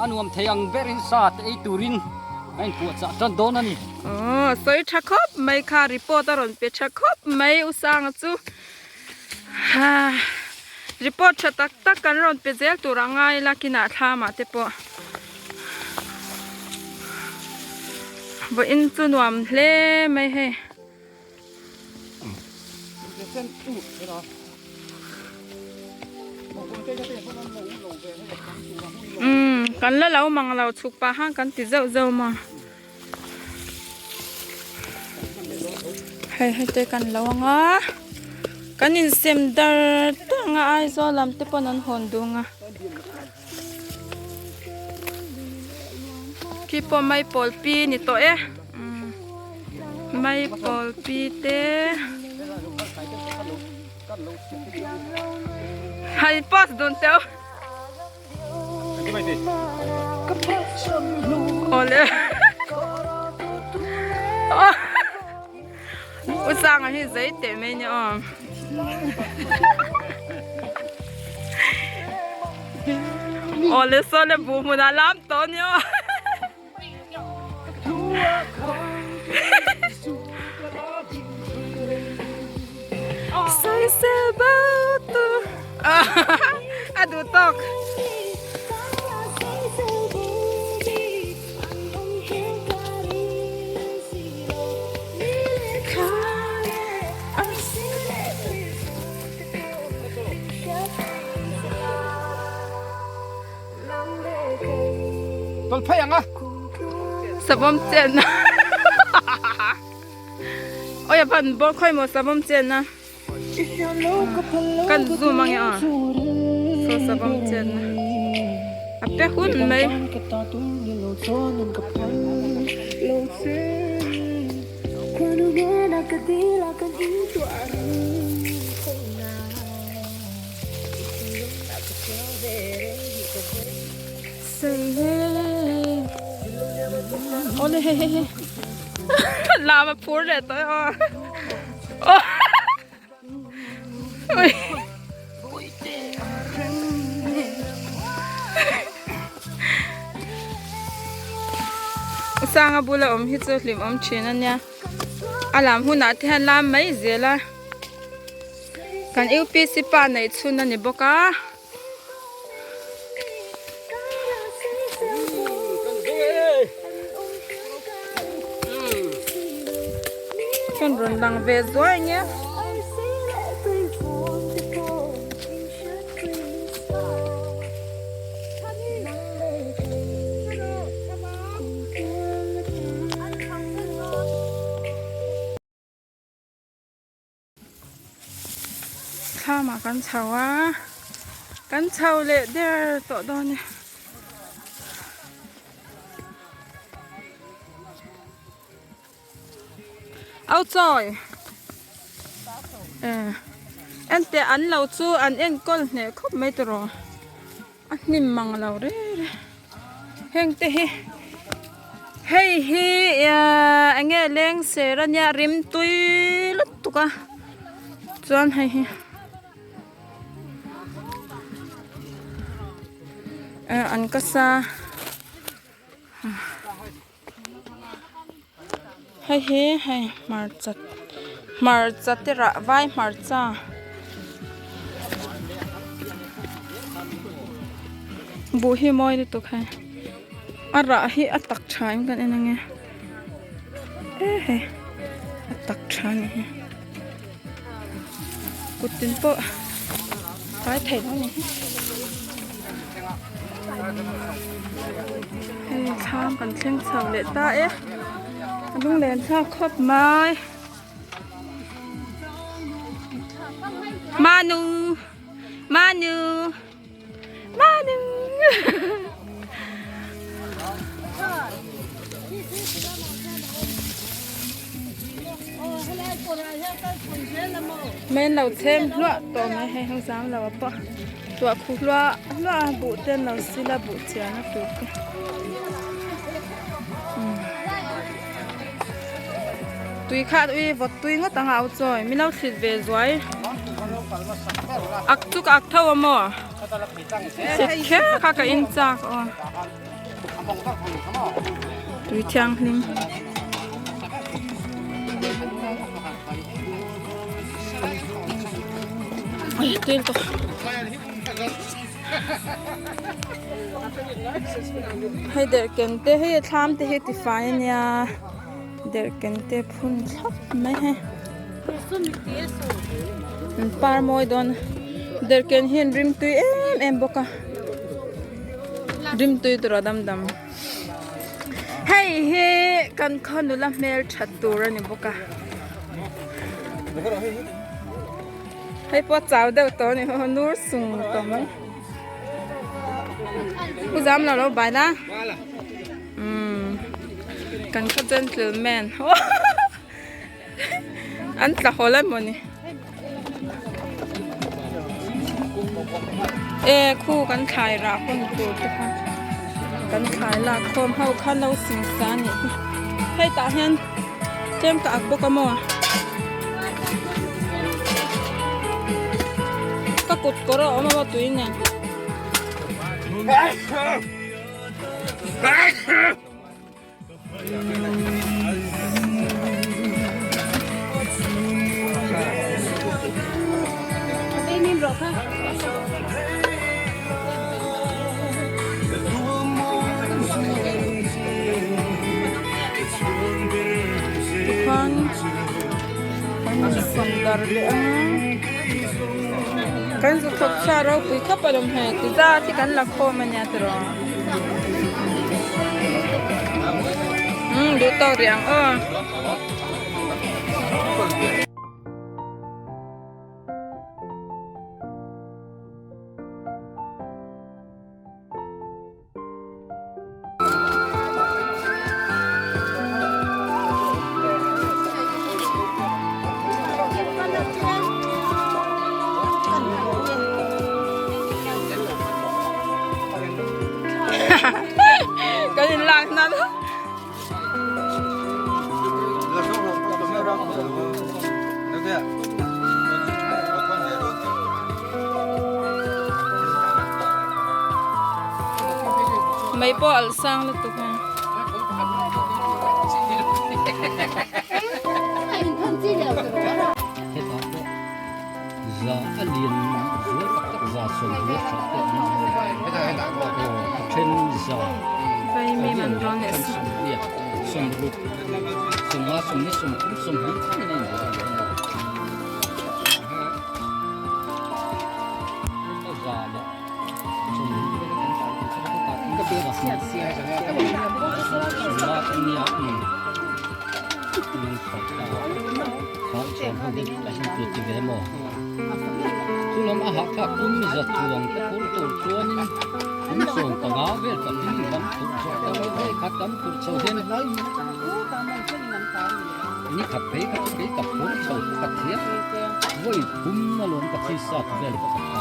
a nuam thei ang ber in sa te ei turin a inpuahchah tan dawn a ni. Aw sawi tha khawp mai kha report a rawn pe tha khawp mai u Sanga chu ha report tha tak tak kan rawn pe zel tur a ngai la kinah thlamah te pawh vawiin chu nuam hle mai hei. Umm kan la lo mang lo chhuk pah khan kan ti zeuh zeuh maw hei hete kan lo ang a kan insem dar dar ang a Aizawl lam te pawn an hawn dung a khi pawh maipawl pi ni tawh e. Maipawl pi te hei post dun teuh awle u sanga hi zei teh mai nia aw awle sawle buh hmunah lam tawh nia aw. A duh tawk. Tawlh phei ang a. Savawm chenna Oi a van bawr khawi maw savawm chenna Kan zoom ange a Saw savawm chenna A pe hun mai. Awle hei hei hei lam a phur leh tawh e aw Sanga bula awm hi chu hlim awm thin a nia a lam hunah te hian lam mai zel a kan U_P_C pa neih chhun a ni bawk a. Kan rawn lang ve zuai nge. Thlamah kan chho a kan chho leh der tawh dawn e. Au chawi eh enteh an lo chu an enkawl hneh khawp mai tawh a hnim mang lo reng reng. Heng te hi hei hi ehh eng nge leng ser ania rim tui lutuk a chuan hei hi eh an ka sa hei hi hei hmarcha hmarcha te rah vai hmarcha. Buh hi mawi lutuk hei a rah hi a tak tha in kan en ange e hei a tak tha a ni hi kut tin pawh kai thei lo a ni hi. Hei thlam kan thleng chho leh ta e a lunglen thlak khawp mai Manu Manu Manu Men lo chhem hluah tawh mai hei heng zam lo a pawh. Tuah khu hluah hluah a buh te an lo sil a buh chian a tur te tui kha ui vawt tui ngawt ang a au chawi min lo thlit ve zuai ak chu ka ak tho a maw thlit kher kha ka in chak aw tui thianghlim. Hei derhken te hei a thlam te hi tifai a nia derhken te phun thlap mai hei an par mawi dawn a derhken hian rimtui em em bawk a rimtui tur a dam dam hei hi kan khaw nula hmelthat tur a ni bawk a. Hei pawh chau deuh tawh a ni haw nur sung tawh mai. Pu zam lo lo bai la. Umm kan khaw gentleman an tla haw lai maw ni. E khu kan thlai rah hun tur te kha kan thlai lak khawm ho kha lo sing sa a nih hi. Hei tah hian. Tlem ka ak bawk a maw? Ka kut kawr a awm a maw tui nen. Tikhuan kan insawn dar leh ang a kan zu thawk chhuah ropui khawp alawm hei ti zat hi kan la khawm ania tiraw. duh tawk rih ang aw. Kan in lak nan. Mei pawh alh sang lutuk a. Za a lian zual tak tak za sawmhnih a hralh te an awm a, aw a then za Vaimim an rawn leh sa. Sawmhnih sawmruk sawmnga sawmni sawmthum sawmhnih thlengin a inzawrh a ni a. Za leh sawmhnih vel a kan tar tur kha ka tar ka bag a sawmnga kan nia Chulam a hahthlak tum za chuang te phur tur chuanin kum sawm panga vel ka tling kan phurh chhuah ta mai phei kha kan phurh chho hian ni khat phei kha chu kei ka phur chho khat hian vawi thum alawm ka thi sat vel ka khat ta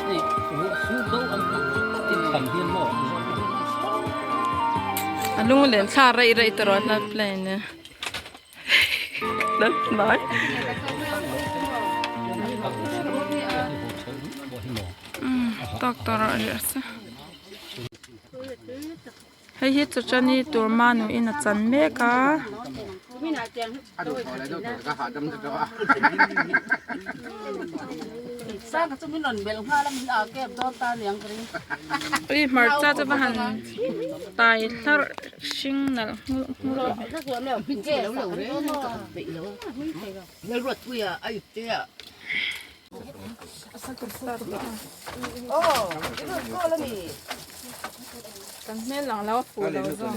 hei ruah sur do ang takin thlan hian maw A lung len thla raih raih tawh rawh hla plane nia. Tawk tawh rawh rih ase. Hei hi chawchani tur manu in a chan mek a. Ui hmarcha chu va han tai hlarh hring nalh nghulh nghulh a. Kan hmel lang lo a fuh lo zawk.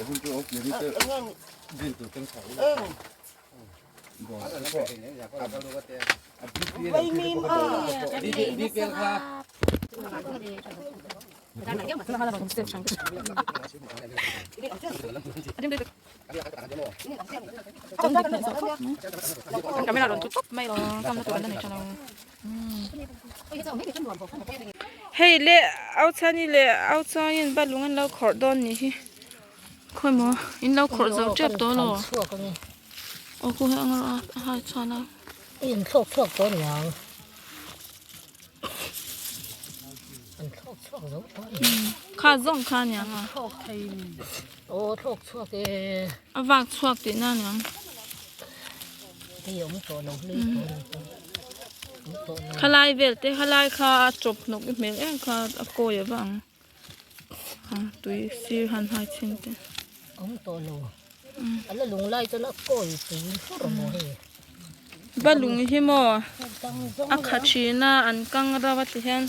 Hei le au chhani leh au chuangin balung an lo khawrh dawn nih hi khawimaw in lo khawrh zo tep tawh lo aw khu hi ang a hai chhuan a. I in thlawk chhuak tawh niang. An thlawk chhuak zo tawh a ni. Kha zawng kha niang a. Thlawk thei ni. Aw thlawk chhuak e. A vak chhuak tihna niang. Hei awm tawh lo hlui tawh ni tawh. Awm tawh lo. Khalai vel te khalai kha a chawp hnawk i hmel em kha a kawi a vang. A tui sir han hai chhin te. Awm tawh lo. A la lung lai chuan a kawi tui fur maw hei. Ba lung hi maw a kha thin a an kang rauh a ti hian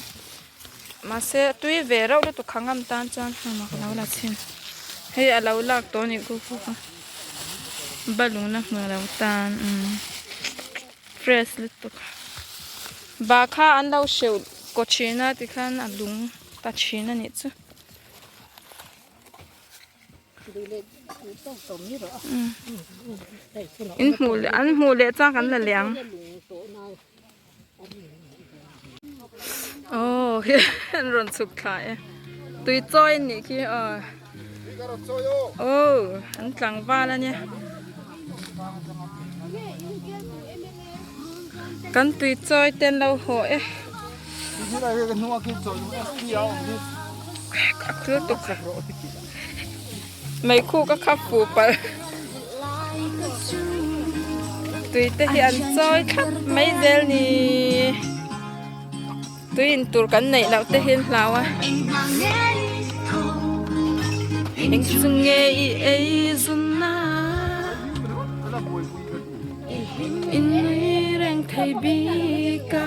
mahse tui ve rauh lutuk kha ngam tan chuan hei mak lo la chhin hei a lo lak tawh a nih khu khu kha ba lung la hmu lo tan umm fresh lutuk ba kha an lo hreuh kaw thin a tikhan a lung ta thin a nih chu. In hmuh leh an hmuh leh chuan kan la leh ang aw an rawn chhuk thla e tui chawi an nih khi aw aw an tlangval a nia kan tui chawi te an lo haw e. Meikhu ka khap fuh palh tui te hi an chawi thlap mai zel ni tui in tur kan neih loh te hi an hlau a eng chu nge i ei zun na in nui reng thei bik a.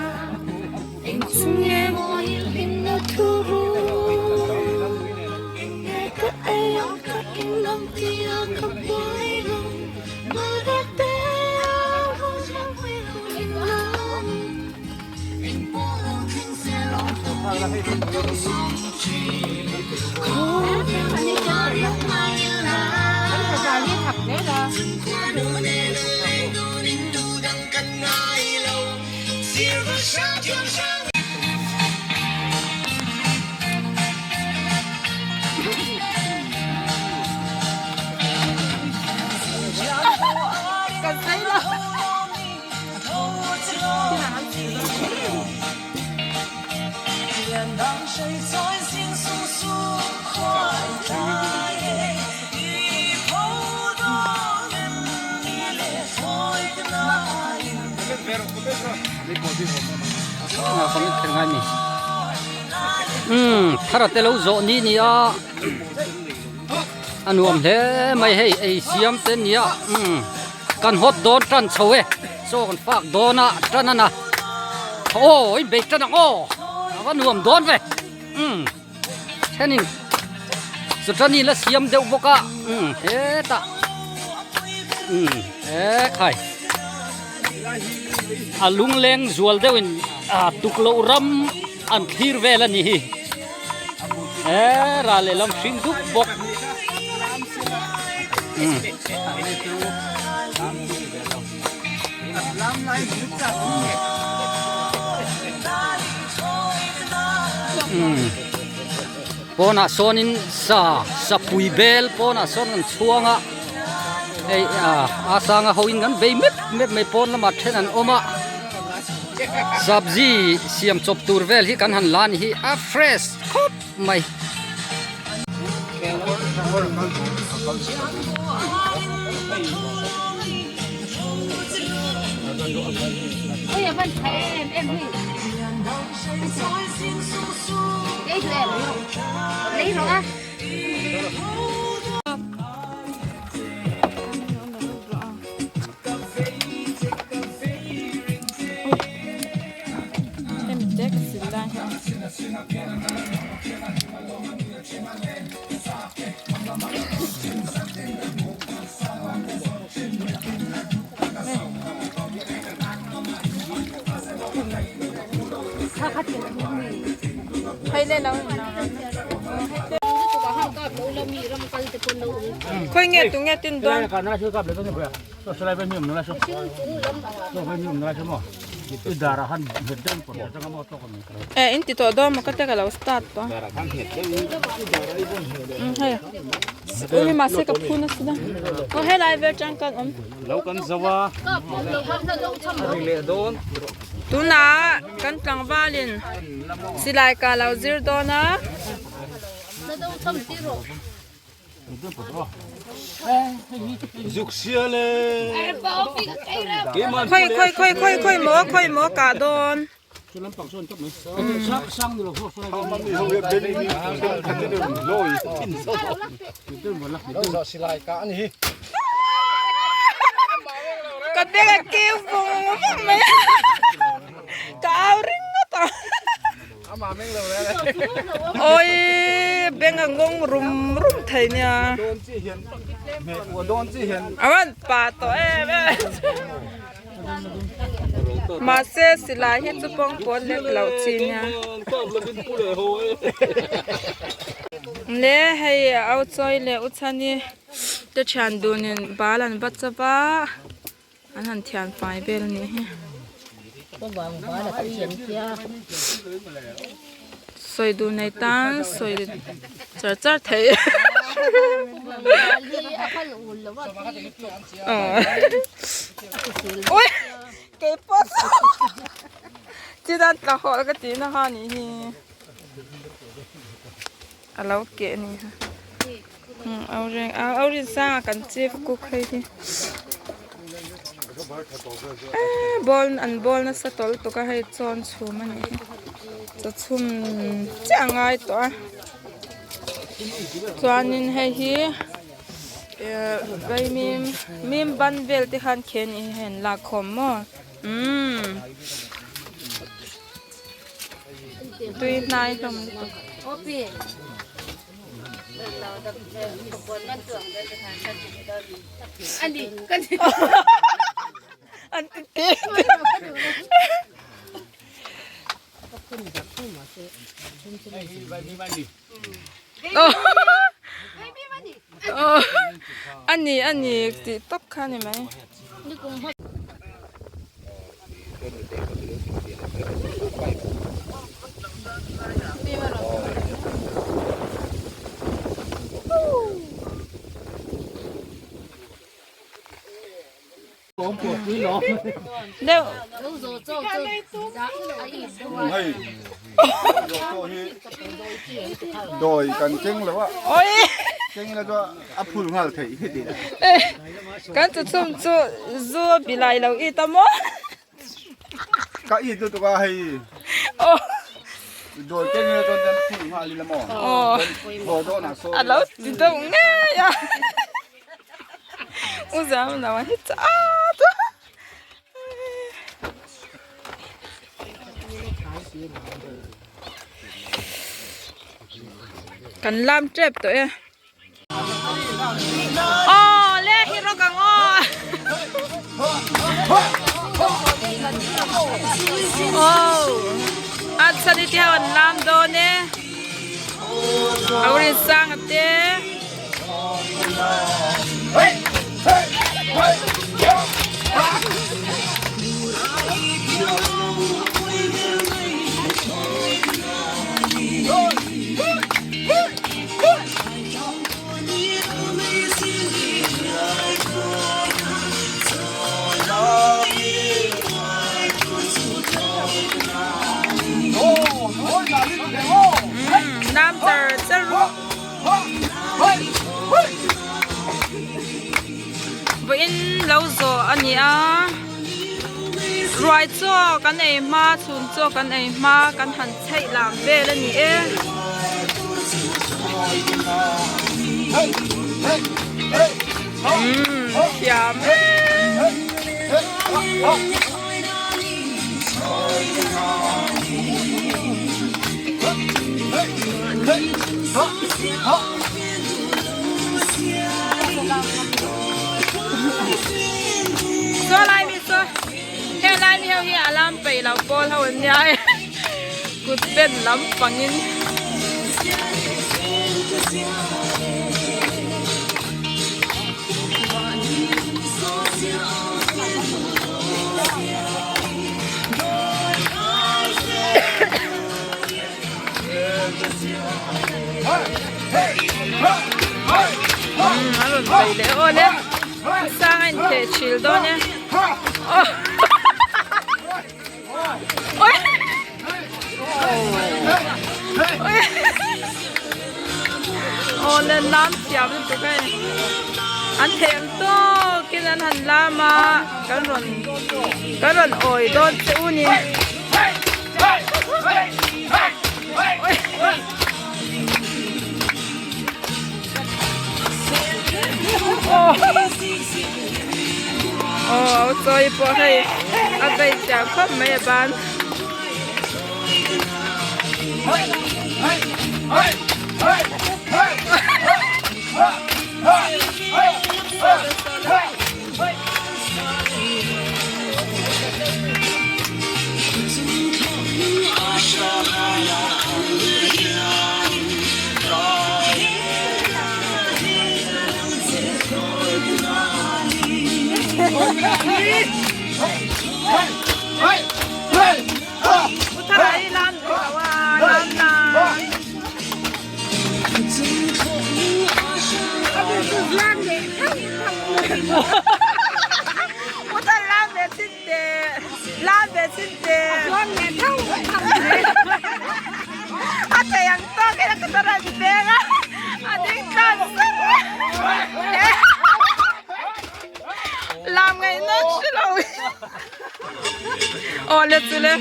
Umm thar te lo zawh ni ni a a nuam hle mai hei ei siam te nia umm kan hawt dawn tan chho e chaw kan fak dawn a tan a na aw in bei tan ang aw a va nuam dawn ve umm thenin chutani la siam deuh bawk a umm hetah umm ekhai a lungleng zual deuhin ah tukloh ram an thlir vel a ni hi he ral lehlam hring dup bawk umm. Pawnah sawnin sa sapui bel pawnah sawn an chhuang a hei a sanga hoin kan bei mep mep mai pawn lamah then an awm a sabzi siam chawp tur vel hi kan han la ni hi a fresh khawp mai. Khoi nge tu nge tin dawn. E in ti tawh dawn maw ka te ka lo start tawh. Um hei. Ui mahse ka phu nasa da. Aw helai vel tang kan awm. Lo kan zo a. Ri leh dawn. Tunah kan tlangvalin silai ka lo zir dawn a. Zuk sial e. Khoi khoi khoi khoi khoi maw khoi maw kah dawn. Ka beng a keu vung vung mai a ka au ringawt a awi beng a ngawng rum rum thei nia a van pa tawh em em. Mahse silai hi chu pawng pawn lek loh chi nia. Le hei au chawi leh u chhani te thian dunin bal an va chauh a an han thian fai vel a nih hi. Sawi duh nei tan sawi char char thei. Ui kei pawh chidan tla hawh ka tih na kha nih hi a lo keh a ni ha au reng au rin sanga kan chief cook hei hi ball an ball nasa tawlh lutuk a hei chawn chhum a nih hi chaw chhum chiah a ngai tawh a chuanin hei hi. Vaimim mim ban vel te khan khen hi hei an lak khawm maw umm tui hnai hlawm lutuk. An ti te. Ani ani tih tawp kha a ni mai. Deuh. Hei dawi kan keng lo a keng ila chuan a phul nghal theih hi tih Kan chu chhum chu zu a bilai lo i ta maw. Ka i lutuk a hei dawi keng ila chuan a phul nghal ila maw. Haw dawnah sawn A lo ti deuh ngei a. U zam lo a hi chu a chu. Kan lam tep tawh e. Aw le hi rawk ang aw. Aw a chhan i te ho an lam dawn e. Aurin sang a te. Nam char char ru. Vawiin lo zawh a ni a ruai chaw kan ei hma chhun chaw kan ei hma kan han chheih lam vel a ni e. Umm thiam e. Saw lai mi saw he lai mi ho hi a lam peih lo pawl ho an nia e kut pen lam pangin. A rawn bei leh aw le sang a intheh thil dawn e aw le lam thiam lutuk a ni an theh ang tawkin an han lam a kan rawn kan rawn awi dawn che u ni. Aw chawi pawh hei a vei chiah khawp mai a ban. A thei ang tawk in a ka rawn peng a a ding tlan zar lam ngaih nawk hre lo aw le chu le.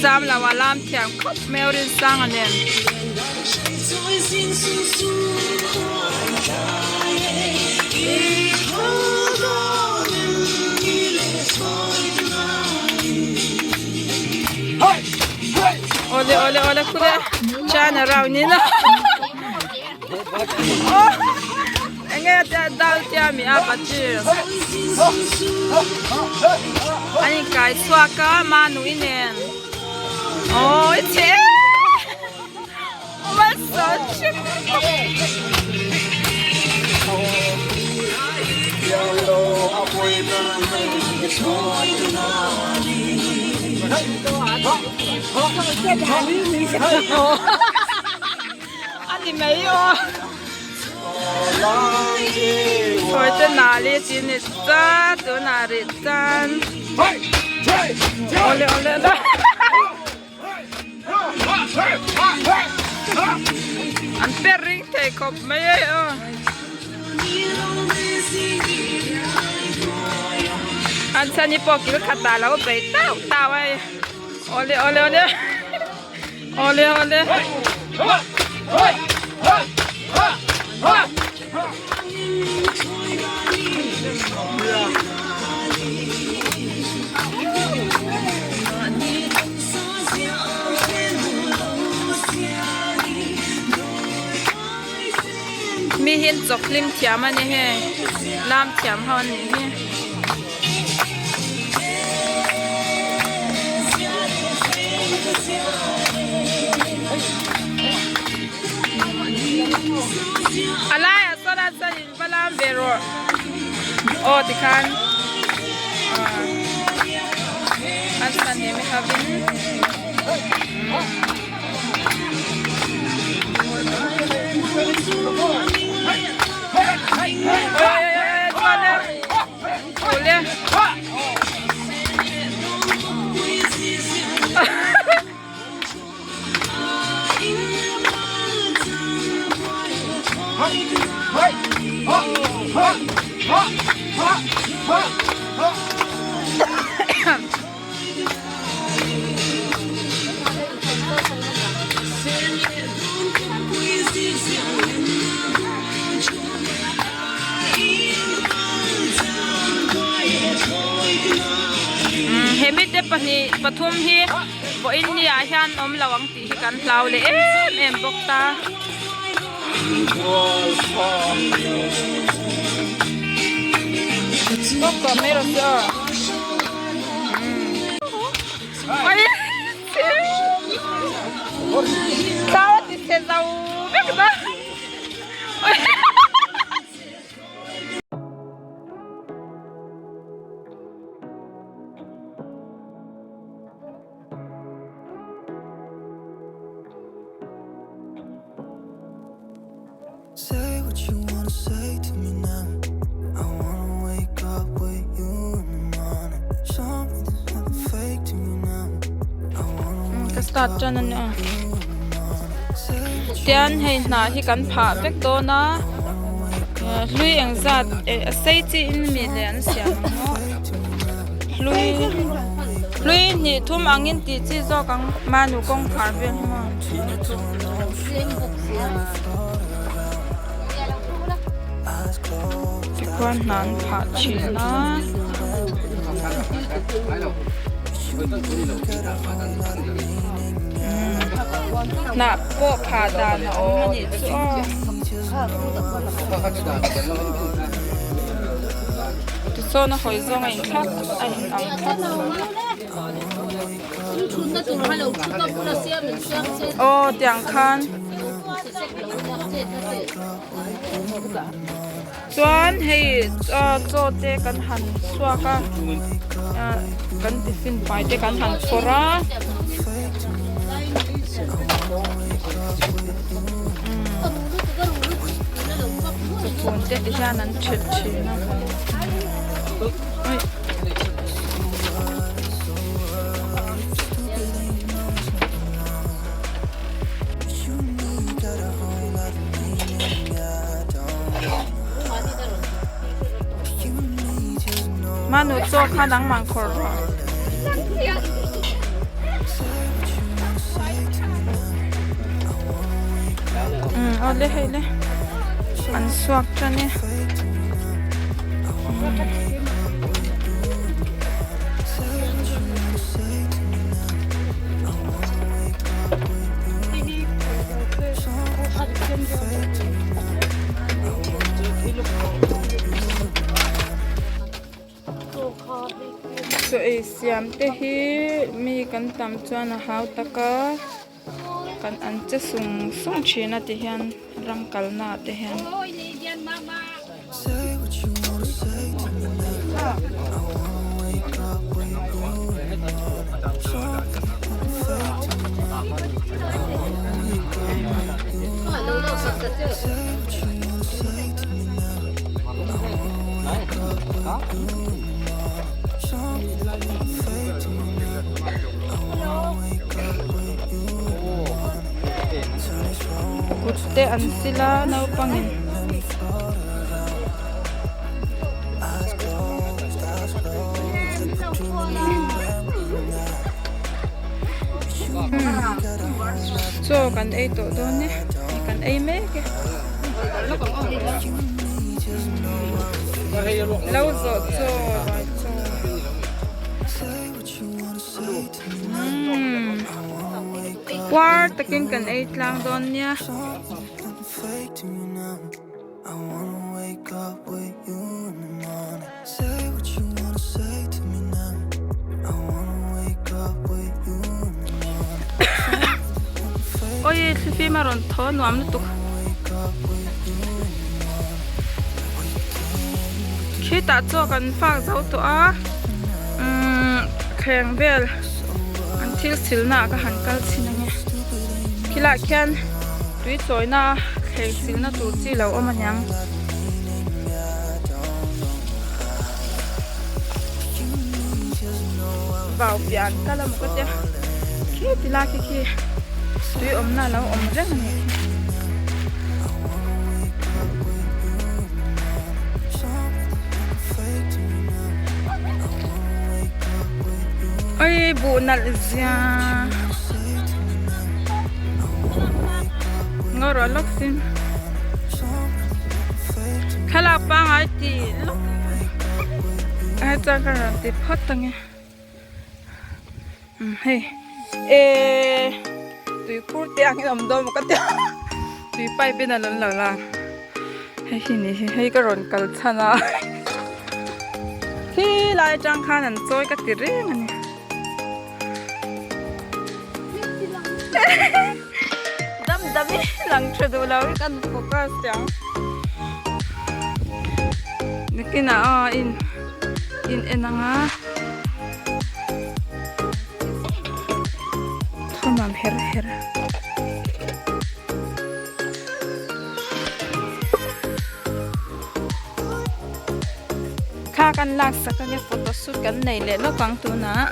Zam lo a lam thiam khawp mai a Rinsanga nen. Awle awle awle khule. Turn around in enge dal tia mi a pachi an in kai chhuak a manui nen aw i chhe A ni mai aw. Sawi te nali chi ni cha tunah rih chuan awle awle awle. An per ring thei khawp mai e aw. An chhan hi pawh kil khat ah lo bei tauh tauh a hei awle awle awle awle awle. Mi hi an chawk hlim thiam a ni hei lam thiam ho an nih hi. A laiah sawn a chuan in va lam ve rawh aw tikhan an chhan ni mai hovin He mite pahnih pathum hi vawiin ni ah hian awm lo ang tih hi kan hlau leh em em bawk ta. Bawk tawh mai rawh se aw. Thau a ti chhe zo vek ta. Say what you wanna say to me now. I wanna wake up with you in the morning. Show me there's nothing fake to you now. I wanna Ka wake start up tan a ni a. with you in the morning. Say what you Tian hei hnah hi kan phah vek dawn a hlui eng zat eh a sei chi in mi leh an siam ang maw hlui hlui hnih thum angin tih chi zawk ang manu kawngkhar vel hi maw. Tikhuan hna an phah thin a. Hnah pawh phah dan a awm a nih chu aw. Tichuan a hawi zawng a inthlak a in ang thlap lo. Aw tiang khan. Chuan hei chaw te kan han chhuak a kan tiffin pai te kan han phawrh a. Chawchhun te ti hian an that thin a. Manu chaw kha nangmah khawr rawh. Umm aw le hei le an suak tan e. Chaw ei siam te hi mi kan tam chuan a hau tak a kan an che sung sung thin a ti hian ram kalna ah te hian. Kut te an sil a naupangin. Chaw kan ei tawh dawn e kan ei mek e lo zawh chaw ruai chaw umm puar takin kan ei tlang dawn nia. Awi thlifim a rawn thaw nuam lutuk khitah chaw kan fak zo tawh a umm thleng vel an thil silna ah ka han kal chhin ange khilaiah khian tui chawina thleng silna tur chi lo awm aniang. Vau pian kal a maw ka tia khi ti lai khi khi tui awmna a lo awm reng a ni. Oi buh nalh zia ngaw rawh lawk sin thlalak pangai tih lawk ai chuan ka rawn ti phawt ange umm hei ehh tuikhur te ang in awm dawn maw ka tia tui pipe in a rawn lo lang hei hi ni hi hei ka rawn kal chhan a khi lai atang khan an chawi ka ti reng a ni. Dam dam i lang tha duh lo hi kan focus chiang. Nakinah aw in in en ang a. Thawmam her her. Thla kan lak sak ange photo shoot kan nei leh lawk ang tunah.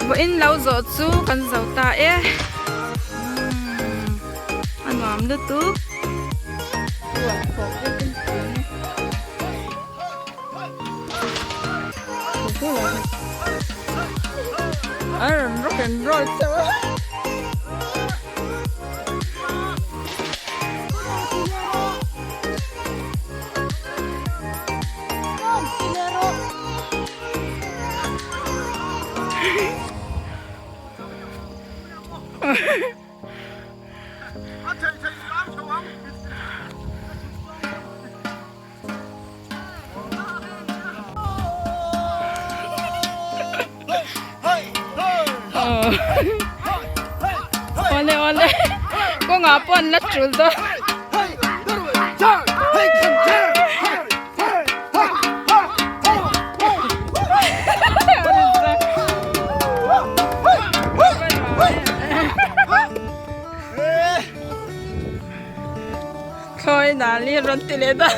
Vawiin lo zawh chu kan zo ta e a nuam lutuk a rawn rock and roll chauh a. Awle awle kawngah pawh an la tul dawn. nali rawn ti leh ta.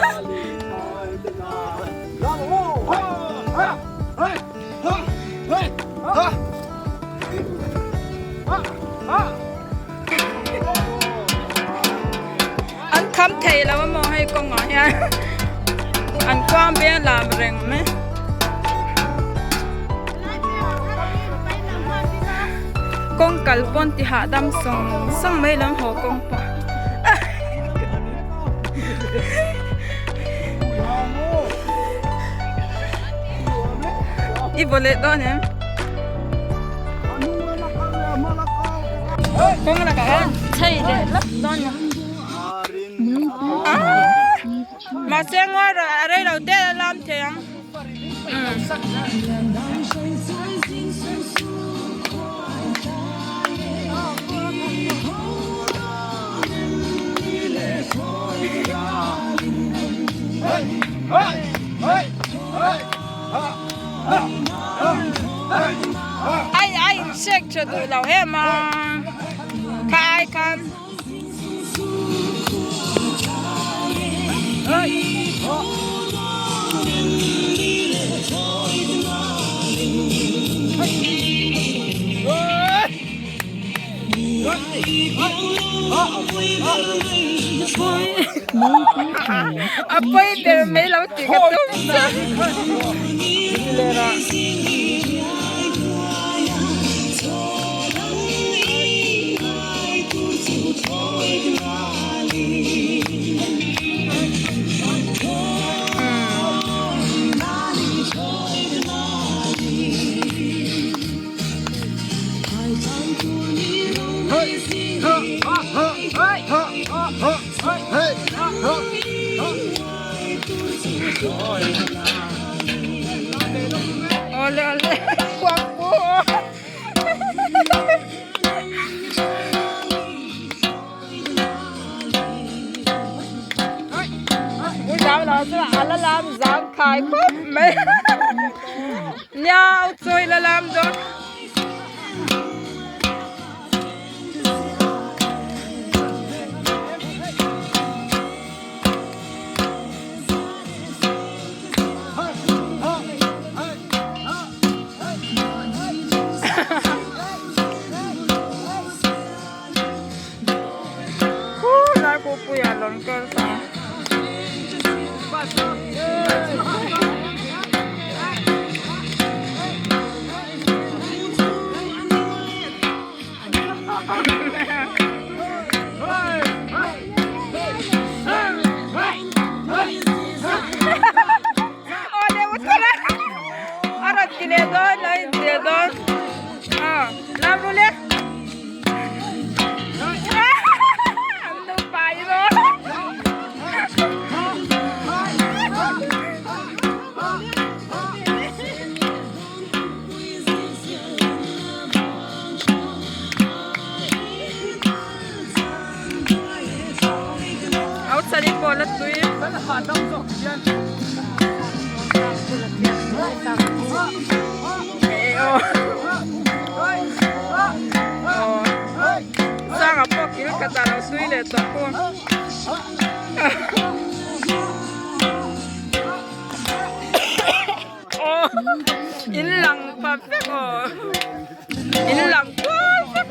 An kham thei lo amaw hei kawngah hian an kuang beng lam reng mai. Kawng kal pawn ti hahdam sawng sawng mai lam haw kawng pawh. I vaw leh dawn em? Kawng lakah hian chei leh lap dawn a. Mahse ngawi rawh a rei lo te a lam thei ang. Ai ai in shake tha duh lo em a kha ai khan. A pawi ber mai lo tih ka tum che. Awle awle kuang pu. Zam lo chu a la lam zang khai khawp mai. Nia u chawi la lam dawn. Puia lawn kal ta. A rawn ti leh dawn a in ti leh dawn aw lam ru le an nupa i rawn Au chali pawh la tui. Sanga pawh kil khat ah lo tui leh tawh khu. In lang pha vek aw. In lang kual vek.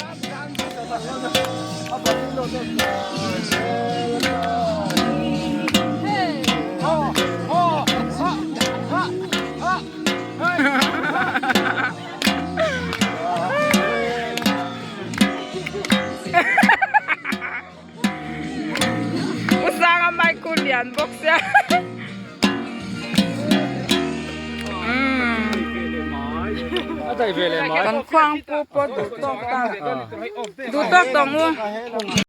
U Sanga mic khu lian bawk sia. Kan khuang pu pawh duh tawk ta. Duh tawk tawng u.